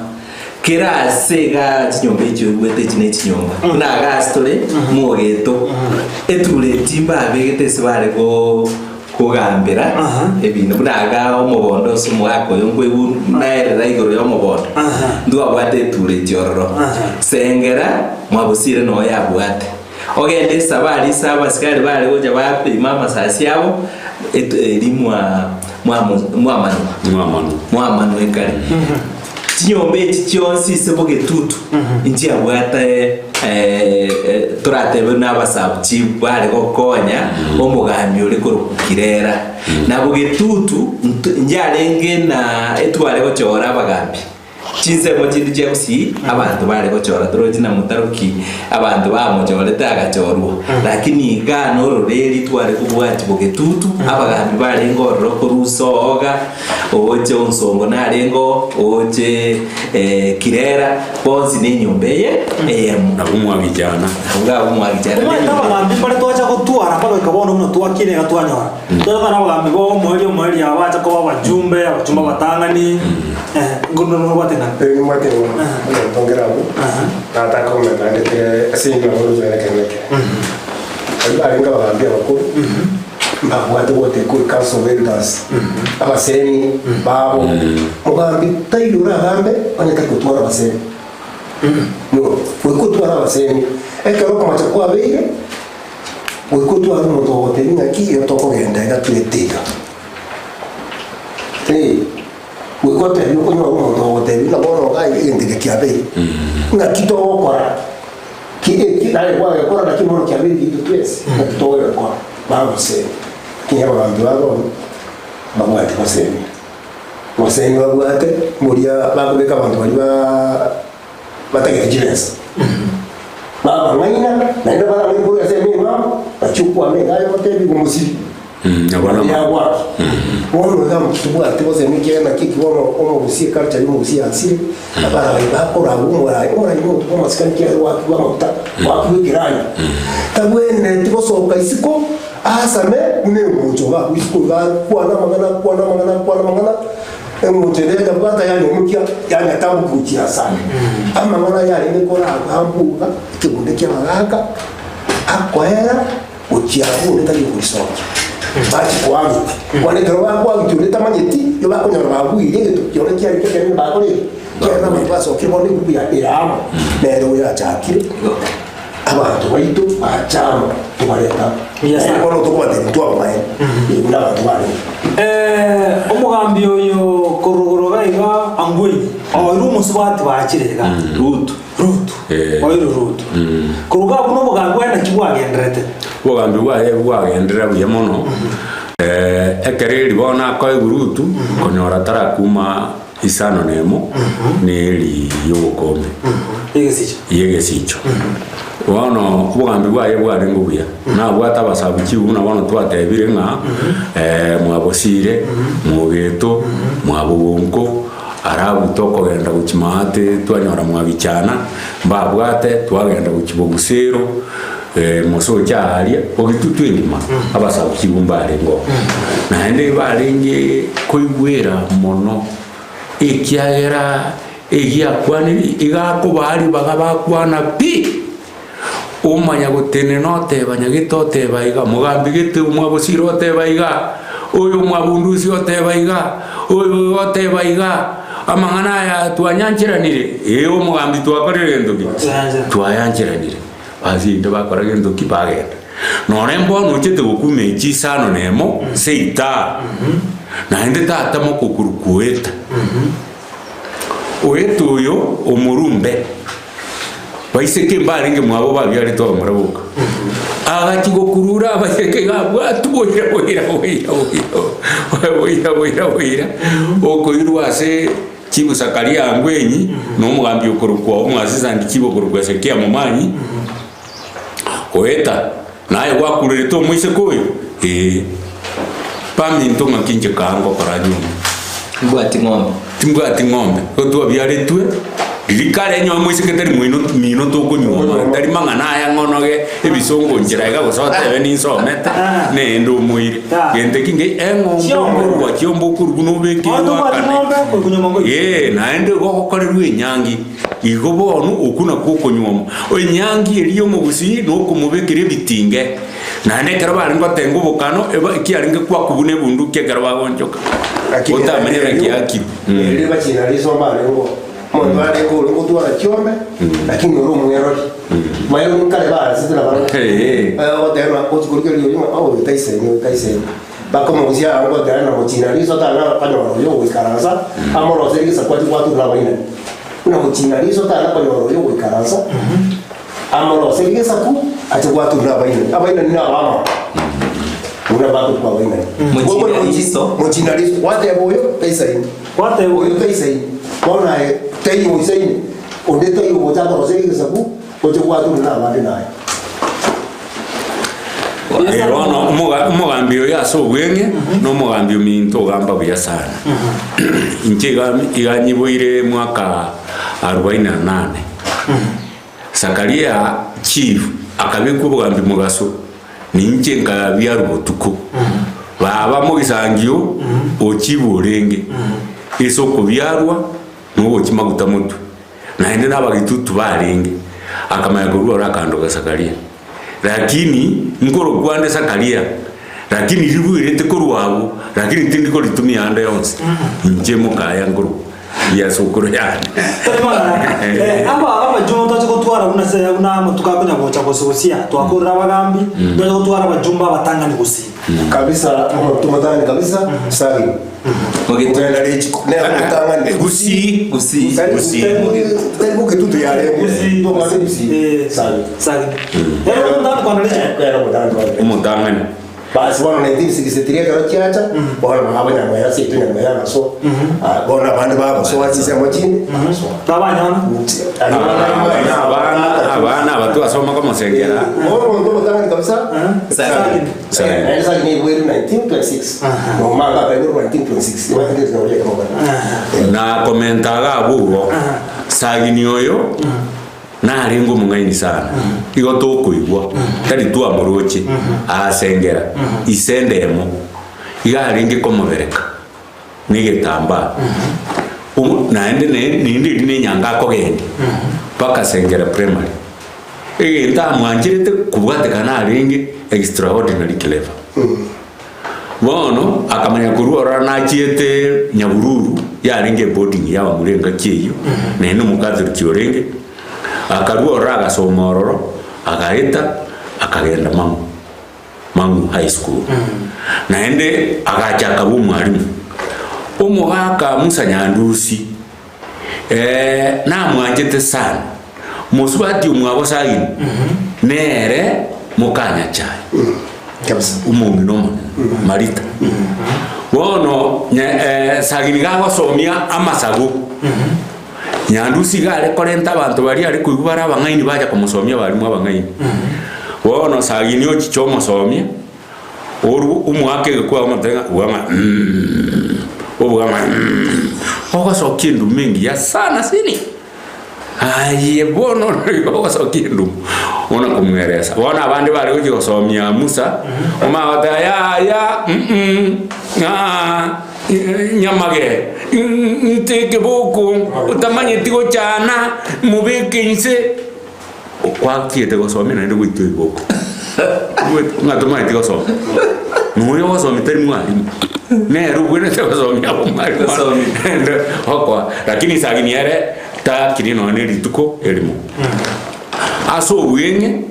Speaker 6: Kera ase iga chinyomba echio oigwete echi ne chinyomba buna iga ase tore mogeto etureti mbabegete ase bare go kogambera ebinto buna iga omogondo ase omogaka oyo nkoigwa naerera igoro ya omogondo ntwabwate etureti ororo sengera mwabosire noo yabwate ogende esabari ase abasikari bare gocha bapima amasasi abo etu eri mwa mwamo mwamanwa
Speaker 4: Mwamanwa.
Speaker 6: mwamanwa ekare Chinyomba echi chionsi ase bogetutu nchiabwate toratebe buna abasabuchi bare gokonya omogambi ore korokwa Kirera. Na bogetutu nchiarenge na etware gochora abagambi. Chinsemo chinde chia Gusii abanto bare gochora torochi na motaroki abanto bamochorete agachorwa. Lakini igaa nororeri tware kobwati bogetutu abagambi barenge ororo korwa Soga. Oche onsongo narenge oo, oche kirera, bonsi nenyomba eye eyemo.
Speaker 4: Nabwo mwagichana.
Speaker 6: Nabwo abwo mwagichana
Speaker 5: Omanyete
Speaker 6: nenyomba.
Speaker 5: abagambi mbare twacha gotwara mpaka goika bono buna twakina iga twanyora. Twatwara abagambi bo omoerio omoerio aba bacha koba abajumbe, abachumbe abatang'ani, nkorwa nobwate ng'ana.
Speaker 7: Erio nimbwate ng'ana, omonto nkere abwo, nataka komenta naende ekere ase engaki nabo oroche ekero na ekere. Baria barenge abagambi abakoro, Mbabwate goteba kore council of elders, abasemi babo, mogambi taiyo oragambe onye tari gotwara abasemi. No, goika otware abasemi. Ekero okomocha kwabeire, goika otware omonto ogotebia ng'aki iga tokogenda iga toete iga. Eh, goika otebie okonyora omonto ogotebia buna bono iga egento eke kiabeire, ng'aki togokora. Ki eki nare kwagekora nakio bono kiabeire egiaito twensi, naki togegekora. Bagosemi, lakini abagambi ba bono mbabwati gosemia. Gosemi babwate mboria bakobeka abanto baria baa batagete chibesa. Babang'aina, naende barang'aine korwa ase emeng'ao, bachie okwama iga aye ogotebiwa omosiri. Yagwaki. Bono iga tobwati gosemi ekiagera naki eki bono omogusia eculture ya omogusia yansire, abarai bakoragwa omorai, omorai nomonto bwa amasikani ekiagera gwakigwa amaguta, gwakigwa ekeranya. Tabwenereti gosoka isiko asame buna engoncho iga abwo isiko iga akwane amang'ana akwane amang'ana akwane amang'ana, engoncho ende yanyabwata yanyomokia yanyatambokia gochia asare. Amang'ana yarenge koragwa ambuga, ekegunde kia abagaka, akoera. Gochia abwo onde tari okorisokia. Bachia koagiti. Bono ekero bakoagiti onde tamanyeti, nigo bakonyora babuire egento kione kiarenge ekenene bakorire, kiagera abanto basokire bono ebuku ya ere amo, nere oyachakire, abanto baito bacha amo tobareta amo.
Speaker 5: Yes, sir.
Speaker 7: Bono tokobatebia ntwabamaene, buna abanto barenge.
Speaker 5: Omogambi oyo korwa igoro iga iga Angwenyi, oirwe omosubati bachire iga.
Speaker 6: Rutu.
Speaker 5: Rutu,
Speaker 4: Eh.
Speaker 5: oirwe Rutu. Korwa iga abwo na obogambi bwaye naki bwagenderete?
Speaker 4: Obogambi bwaye bwagenderera buya mono, ekero eri bono akoegwa Rutu, konyora tarakuma isano na emo, na eri y'obokombe,
Speaker 5: Egesicho.
Speaker 4: y'egesicho. Bono obogambi bwaye bwarenge obuya, nabwate abasabuchi buna bono twatebire ng'a mwabosire, mogeto, mwabogonko, Arabu tokogenda gochia maate twanyora mwagichana, mbabwate twagenda gochia bogusero, mosoche aaria, ogitutu engima, abasabuchi igo mbarenge oo. Naende barenge koigwera mono, ekiagera egiakwanire iga akobaa ribaga bakwana pi, omanya gotenena oteba nyagete oteba iga, mogambi gete omwabosire oteba iga, oyo omwabundusi oteba iga, oyo oteba iga, amang'ana aya twanyancheranire, ee omogambi twakorire gento ki? Twayancheranire. Basi inde bakora gento ki? Bagenda. Nonye mbono ochete gokuma echi isano na emo seita, naende tata mokokorwa koeta. Oete oyo omorumbe. Baiseke mbarenge mwabo babiaretwe abamura boka. Agachia gokurura abaiseke iga abwatwe boira boira boira boira boira boira boira okoirwa ase chief Zakaria Angwenyi na omogambi okorokwa omwasisandi chief okorokwa Hezekia Momanyi oeta naye gwakurerete omoiseke oyo ee. Baminto ng'aki inche kaa ngokora nyuma.
Speaker 6: Timbwati ng'ombe.
Speaker 4: Timbwati ng'ombe, igo twabiaretwe. Riria kare enyowe moiseke tari moino mino tokonyuoma, tari mang'ana aya ng'onoge ebisongo nchera iga gose otebe ninsomete, naende omoire. Gento eki nge eng'ombe okorwa chiombe okorwa buna obeke oakane. Ee, naende igo ogokorerwa enyangi, igo bono okwo nakwo okonyuoma. Enyangi eria ya omogusii na okomobekera ebitinge, naende ekero barenge gotenga obokano, eba ekiarenge kwakwa buna ebunduki ekero bagonchoka, otamanye naki akirwe.
Speaker 7: Erio bachina risomba arengeo, omonto arenge ore gotwara chiombe, lakini ore omwerori. Maerori nkare baasete nabarabwo. Ogoteba ng'a gochi korigereria oria ng'a oyo taisaini, oyo taisaini. Bakomogusia aa ngoteba ng'a mochina riso tana konyora oyo ogoikaransa, amoroserie egesaku achie gwaturera abainani. Buna mochina riso tana konyora oyo ogoikaransa, amoroserie egesaku achie gwaturera abainani. Abainani na abamama. Buna bakorokwa abainani.
Speaker 6: Mochina riso.
Speaker 7: Mochina riso. Gwateba oyo taisaini.
Speaker 5: Gwateba
Speaker 7: oyo taisaini. Bono aye taiyo oisaine, onde taiyo ogocha akoroserie egesaku, oche gwaturera abande naye.
Speaker 4: Eh, bono omoga- omogambi oyo ase obweng'e na omogambi ominto ogamba buya sana. Inche iga iga nyiboire mwaka arobaini na nane. Zakaria chief akabekwa obogambi mogaso, ninche nkabiarwa botuko. Baba mogisangio ochibu orenge, ase okobiarwa nogochia maguta motwe. Naende nabagitutu barenge, akamanya korwa ore akandoka Zakaria. Lakini nkorokwa ande Zakaria, lakini riruerete korwa abwo, lakini tindi koritumia ande onsi, inche mokaya nkorokwa ria sokoro yane.
Speaker 5: Tari mang'ana. Eh, aba abajumbe toche gotwara buna se buna amatuko akonya gocha gose gosia twakorire abagambi toche gotwara abajumbe abatang'ani gusii.
Speaker 7: Kabisa omonto omotang'ani kabisa Sagini. Kogenda richiko nere omotang'ani.
Speaker 4: Gusii.
Speaker 6: Gusii.
Speaker 7: Tari
Speaker 4: Gusii.
Speaker 7: tari bogetutu yarenge.
Speaker 5: Gusii.
Speaker 7: Tobwate Gusii.
Speaker 5: Eh,
Speaker 7: Sagini.
Speaker 5: Sagini. Ere omotang'ani kwana richiko.
Speaker 7: Ere omotang'ani kwana richiko.
Speaker 4: Omotang'ani.
Speaker 7: Basi bono 1963 ekero chiacha, bono nabo Nyamweya seito Nyamweya agasoa. Ah, bono abande bagosoa chinsemo chinde, bagasoa.
Speaker 5: Babanyona.
Speaker 4: Abana abana aba twasoma komosengera.
Speaker 7: Bono omonto omotang'ani kabisa,
Speaker 6: Sagini.
Speaker 4: Sagini.
Speaker 7: Naende Sagini aigwere 1926. Na Omanga akaigorwa 1926. Igo ase ekero kia ekemo kare.
Speaker 4: Na komenta iga abwo igo, Sagini oyo narenge omong'aini sana, igo tokoigwa, tari twamoroche, agasengera ise endemo, iga arenge komobereka na egetambaa. Omo naende ne naende eria na enyanga akogendia, mpaka Sengera Primary. Egento amwancherete kobwatekana arenge extraordinary clever. Bono akamanya korwa ororo nachiete Nyabururu, yarenge eboarding y'abamura engaki eyio, naende omokatoliki orenge, akarua ororo agasoma ororo, agaeta, akagenda Mang'u, Mang'u High School. Naende agacha akaba omwalimu. Omogaka Musa Nyandusi, namwanchete sana, mosubati omwabo Sagini, nere mokanyachae.
Speaker 7: Kabisa.
Speaker 4: Omong'ina omonene Marita. Bono nya- eh, Sagini gagosomia amasago, Nyandusi iga are korenta abanto baria are koigwa bare abang'aini bacha komosomia abalimu abang'aini. Bono Sagini ochicha omosomia, orwo omoaka egekwa omote ng'a bwang'a mmmh, obwang'a mmmh, ogosokia enduma engiya sana sini. Aye bono nigo ogosokia endumu, bono komweresa. Bono abande bare gochia gosomia Musa, omanye goteba yaya mm aa nyamage nte ekeboko, otamanyeti gochana, mobeke inse, gwachiete gosomia naende goitwa eboko. Ng'a tomanyeti gosoma. Noyo ogosomia tari mwalimu, nere obwenerete gosomia abamwalimu
Speaker 6: Gosomia.
Speaker 4: Ende okoa lakini sagini ere takiri nonya na erituko erimo. Ase obweng'e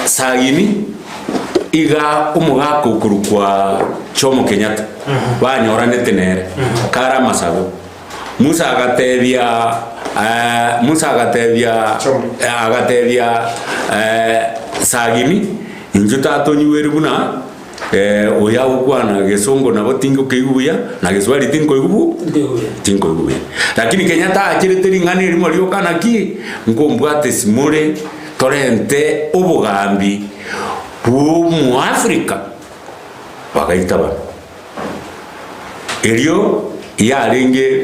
Speaker 4: sagini iga omogaka okorokwa Jomo Kenyatta banyoranete nere kare amasago. Musa agatebia Musa agatebia agatebia Sagini, Inchuo tatonyigweri buna oyo agokwana gesongo nabo tingokeigwa buya, na geswahili tinkoigwa bu tinkoigwa buya. Lakini kenya taacherete ring'ana erimo rioka naki, nkombwate simore torente obogambi bw'Omoafrika. Bagaitabana. Erio yarenge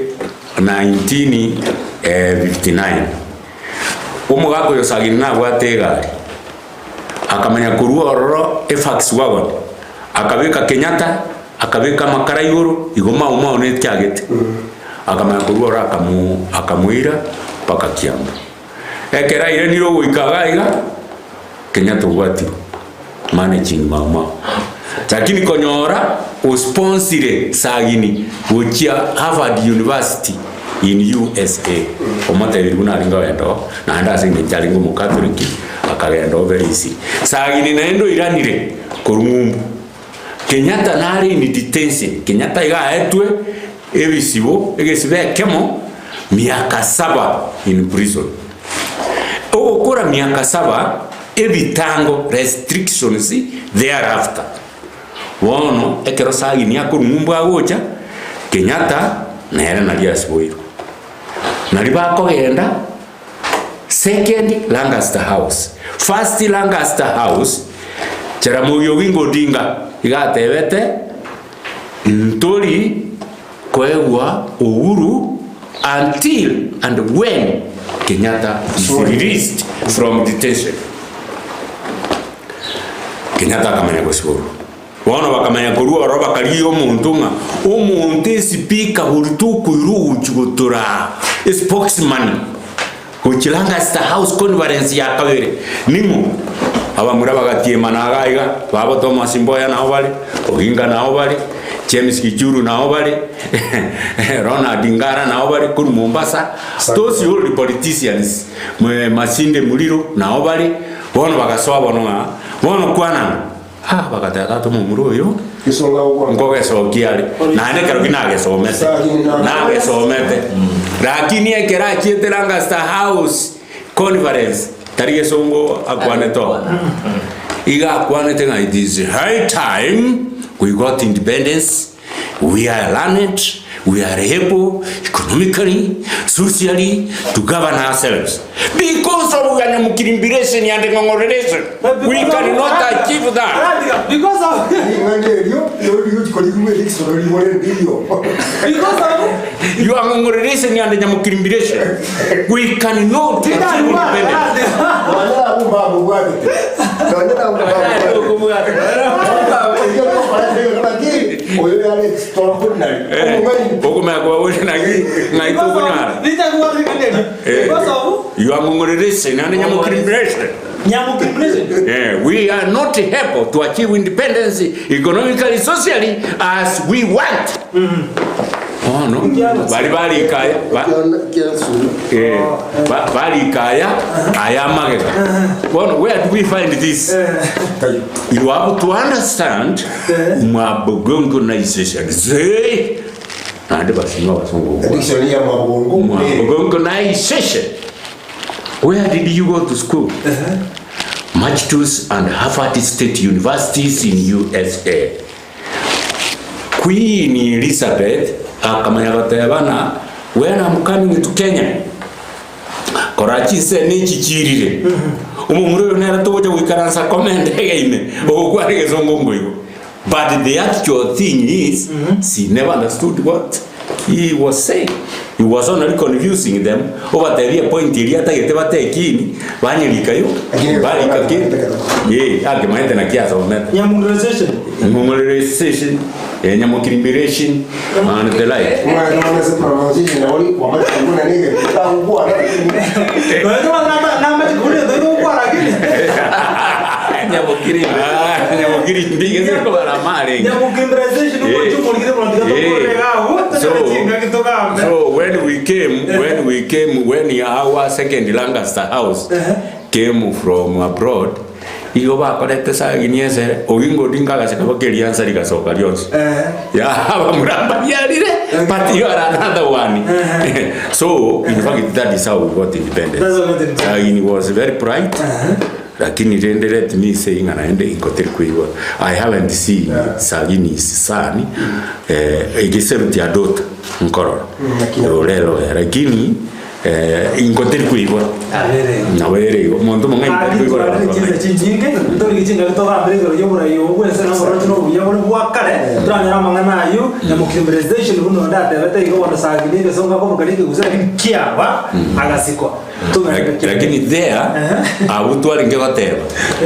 Speaker 4: 19. 59. Omogaka oyo Sagini nabwate egari, akamanya korwa ororo efax wagon, akabeka Kenyatta, akabeka amakara igoro, igo Mau Mau netiagete, akamanya korwa ororo akamu akamoira mpaka Kiambu. Ekero airanire ogoika iga iga, Kenyatta obwatirwe managing Mau Mau. Lakini konyora osponsire Sagini gochia Harvard University in USA, omotebirie buna arenge ogenda oo, naende ase eng'encho arenge omokatoliki, akagenda oo very easily. Sagini naende oiranire korwa ng'umbu. Kenyatta nare in detention, Kenyatta iga aetwe ebisibo, egesibo ekemo, miaka saba in prison. Ogokora miaka saba, ebitango, restrictions, thereafter. Bono ekero Sagini akorwa ng'umbu agocha, Kenyatta nere nario asiboirwe. Nario bakogenda second Lancaster House. First Lancaster House, Jaramogi Oginga Odinga iga atebete, ntori koegwa uhuru until and when Kenyatta is released from detention. Kenyatta akamanya gosiborwa. Bono bakamanya korwa ororo bakarigia omonto ng'a omonto espeaker boria tokoirwa ogochia gotoraa espokesman gochia Lancaster House conference ya kabere ning'o? Abamura bagatiemana iga iga, babo Thomas Mboya nao bare, Oginga nao bare, James Gichuru nao bare, Ronald Ngara nao bare korwa Mombasa, those old politicians, Masinde Muliro nao bare, bono bagasoa bono ng'a bono kwanana. Ah, bagateba tata omomura oyo nkogesokia are naende ekero ki nagesomete nagesomete lakini ekero achiete Lancaster House conference tari gesongo akwanete oo iga akwanete ng'a it is high time we got independence We are learned, we are able economically, socially to govern ourselves. Because of Nyamukirimbiration and Ng'ong'oreration, we cannot achieve that.
Speaker 5: Because of
Speaker 7: Ring'ana erio rigochia korigwa erikisono rigore ndirio.
Speaker 5: because of
Speaker 4: Your Ng'ong'oreration and Nyamukirimbiration, we cannot achieve independence.
Speaker 7: Nonya nabwo mbamobwatete. Nonya nabwo mbamobwatete. Erio nokora erio naki, oyo yare extraordinary. Omong'aini.
Speaker 4: Okomanya kwabori naki ng'ai tokonyara.
Speaker 5: Because of
Speaker 4: Your Ng'ong'oreration and Nyamukirimbiration.
Speaker 5: Nyamukirimbiration.
Speaker 4: Eh, we are not able to achieve independence economically, socially as we want. Bono bari barikaya ba- eh, ba- barikaya aya amagega. Bono where do we find this? You have to understand mwabogongonization. Zee. Naende basinga abasongo gokwana.
Speaker 7: Dictionary ya mabongo.
Speaker 4: Mwabogongonization. Where did you go to school? Matthews and Harvard State Universities in USA. Queen Elizabeth akamanya goteba ng'a when I'm coming to Kenya kora chinse nechichirire omomura oyo nere togocha goikaransa kome endege ime ogokwana egesongo nkoigwa but the actual thing is she never understood what he was saying he was only confusing them obatebia epoint eria atagete batekini banyerikayo
Speaker 7: Lakini
Speaker 4: barika ki eh akemaete naki asomete
Speaker 5: Nyamukirimbiration.
Speaker 4: Ng'ong'oreration, eh, nyamokirimbiration, and the like.
Speaker 7: Mwana none se pronunciation na ori wamara kuguna nige kutangwa.
Speaker 4: Ah, nyamokirimbi gese kobara mare. So when we came, when we came, when our second Lancaster house came from abroad, igo bakorete sagini esere oginga odinga agaseka bakeriansa rigasoka rionsi yaba yarire but you are another one so in fact that is how we got independence
Speaker 5: That's how we got independence.
Speaker 4: Sagini was very bright lakini rende let me say ng'a naende ingo teri koigwa i haven't seen Sagini's son eh, egeseruti ya daughter nkorora
Speaker 7: Lakini-
Speaker 4: orero lakini Ingo teri koibora. Nabo ere igo. Omonto omong'aini tari
Speaker 5: Gaki
Speaker 4: koibora
Speaker 5: twarire
Speaker 4: abanto
Speaker 5: chinsa
Speaker 4: abang'aini.
Speaker 5: chinyinge, ntorige chingaki togambere igoro y'oborai obo bw'ense na oboroche na obuya bore bwa kare, toranyore amang'ana ayio, nyamokirimerezation buna onde atebete igo bono sagini egesongo akobokeria ekegusii lakini kiaba agasikwa. Tomerete ki?
Speaker 4: Lakini there, abwo twarenge goteba,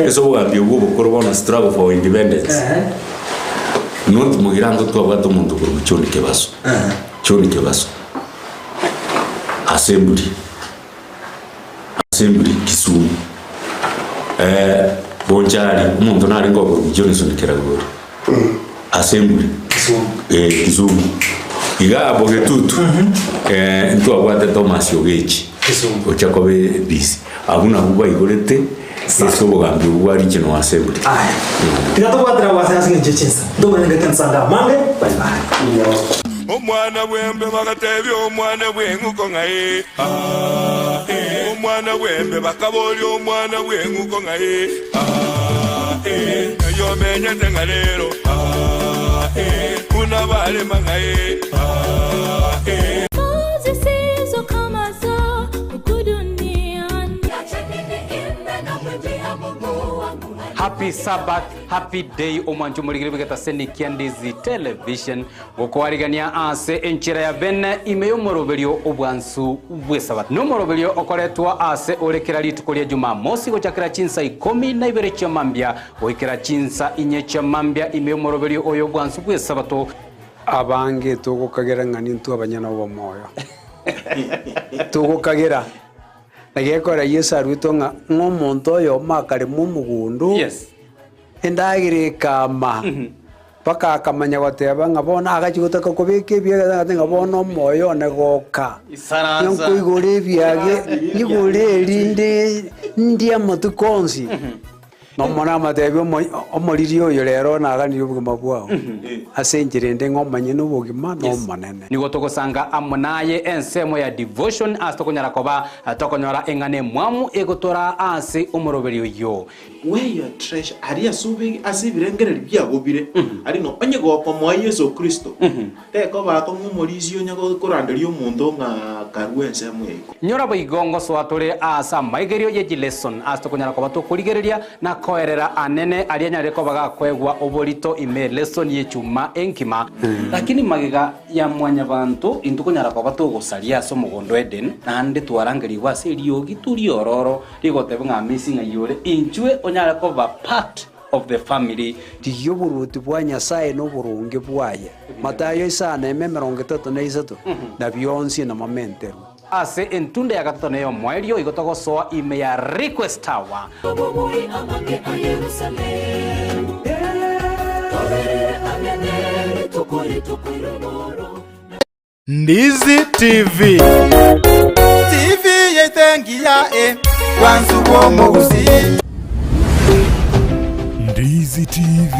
Speaker 4: ase obogambi obwo obokoro bono struggle for independence, not mogirango twabwate omonto okorokwa John Kebaso. John Kebaso. Assembly, Assembly Kisumu, Bonchari, omonto narenge okorokwa Johnson Keragori, Assembly eh, Kisumu. Iga abwo Getutu, ntwabwate Thomas Ogechi, ocha koba DC. Abwo nabwo baigorete ase obogambi obwo bwa Regional Assembly.
Speaker 5: Aya, tiga tobwatera gwase ase engencho ye chinsa, ntomanye ngaki nsanga amange, bye bye.
Speaker 3: Omwana bw'embe bagatebia omwana bw'eng'uko ng'a ee, aa, ee. Omwana bw'embe bakaboria omwana bw'eng'uko ng'a ee, aa, ee. Ng'ai omenyete ng'a rero, aa, ee. Buna barema ng'a ee, aa, ee.
Speaker 1: Zisizo kama za huku duniani.
Speaker 8: Happy Sabbath, happy day omwancho omorigeri bw'egetaseni kia Ndizi Television gokoarigania ase enchera ya bene ime y'omoroberio obwansu bw'esabato. Nomoroberio okoretwa ase ore kera rituko ria Jumamosi gochakera chinsa ikomi na ibere chia mambia goikera chinsa inye chia mambia ime y'omoroberio oyo obwansu bw'esabato.
Speaker 9: Abange togokagera ng'a nintwe abanyene obomoyo. Togokagera. Na gekogera Yeso aruetwe ng'a ng'a omonto oyomo akarema omogondo,
Speaker 8: Yes.
Speaker 9: endagera ekama, mpaka akamanya goteba ng'a bono agachia gotaka kobeka ebiage agateba ng'a bono omoyo one goka,
Speaker 8: Isaransa.
Speaker 9: nkoigore ebiage, nyigore erinde ndie amatuko onsi. Nomone amatebia omoriri oyo rero naganirie obogima bwao, ase enchera ende ng'a omonyene obogima n'Omonene.
Speaker 8: Nigo togosanga amo naye ensemo ya devotion ase tokonyara koba tokonyora eng'ana emwamu egotoraa ase omoroberio oyio.
Speaker 10: Where your treasure, aria ase obe ase ebirengererio biago bire, aria no onye gokomoa Yeso Kristo, tekoba akong'u omorisia onye koranderia omonto ng'a karue ensemo ya iko.
Speaker 8: Nyora boigo ngosoa tore aase amaigerio ye chileson ase tokonyara koba tokorigereria na koerera anene aria anyarire koba gakoegwa oborito ime elesson y'echuma enkima. Lakini magega ya mwanyabanto intwe konyara koba togosaria ase omogondo o Eden, naende twarangerigwe ase eriogi riororo rigoteba ng'a amisi ng'ai ore, inchwe onyare koba part of the family.
Speaker 9: Rigia oboruoti bwa Nyasae na oboronge bwaye, Matayo isano eme 33, na bionsi namamenterwe.
Speaker 8: Ase entunda ya gatato na ey'omoerio igo togosoa ime ya Request Tower.
Speaker 1: Obobui amange a Yerusalemu, Toberere ang'e ne rituko rituko ri'omoro.
Speaker 11: Ndizi TV. TV yaito engiya e, bwansu bw'omogusii.
Speaker 2: Ndizi TV.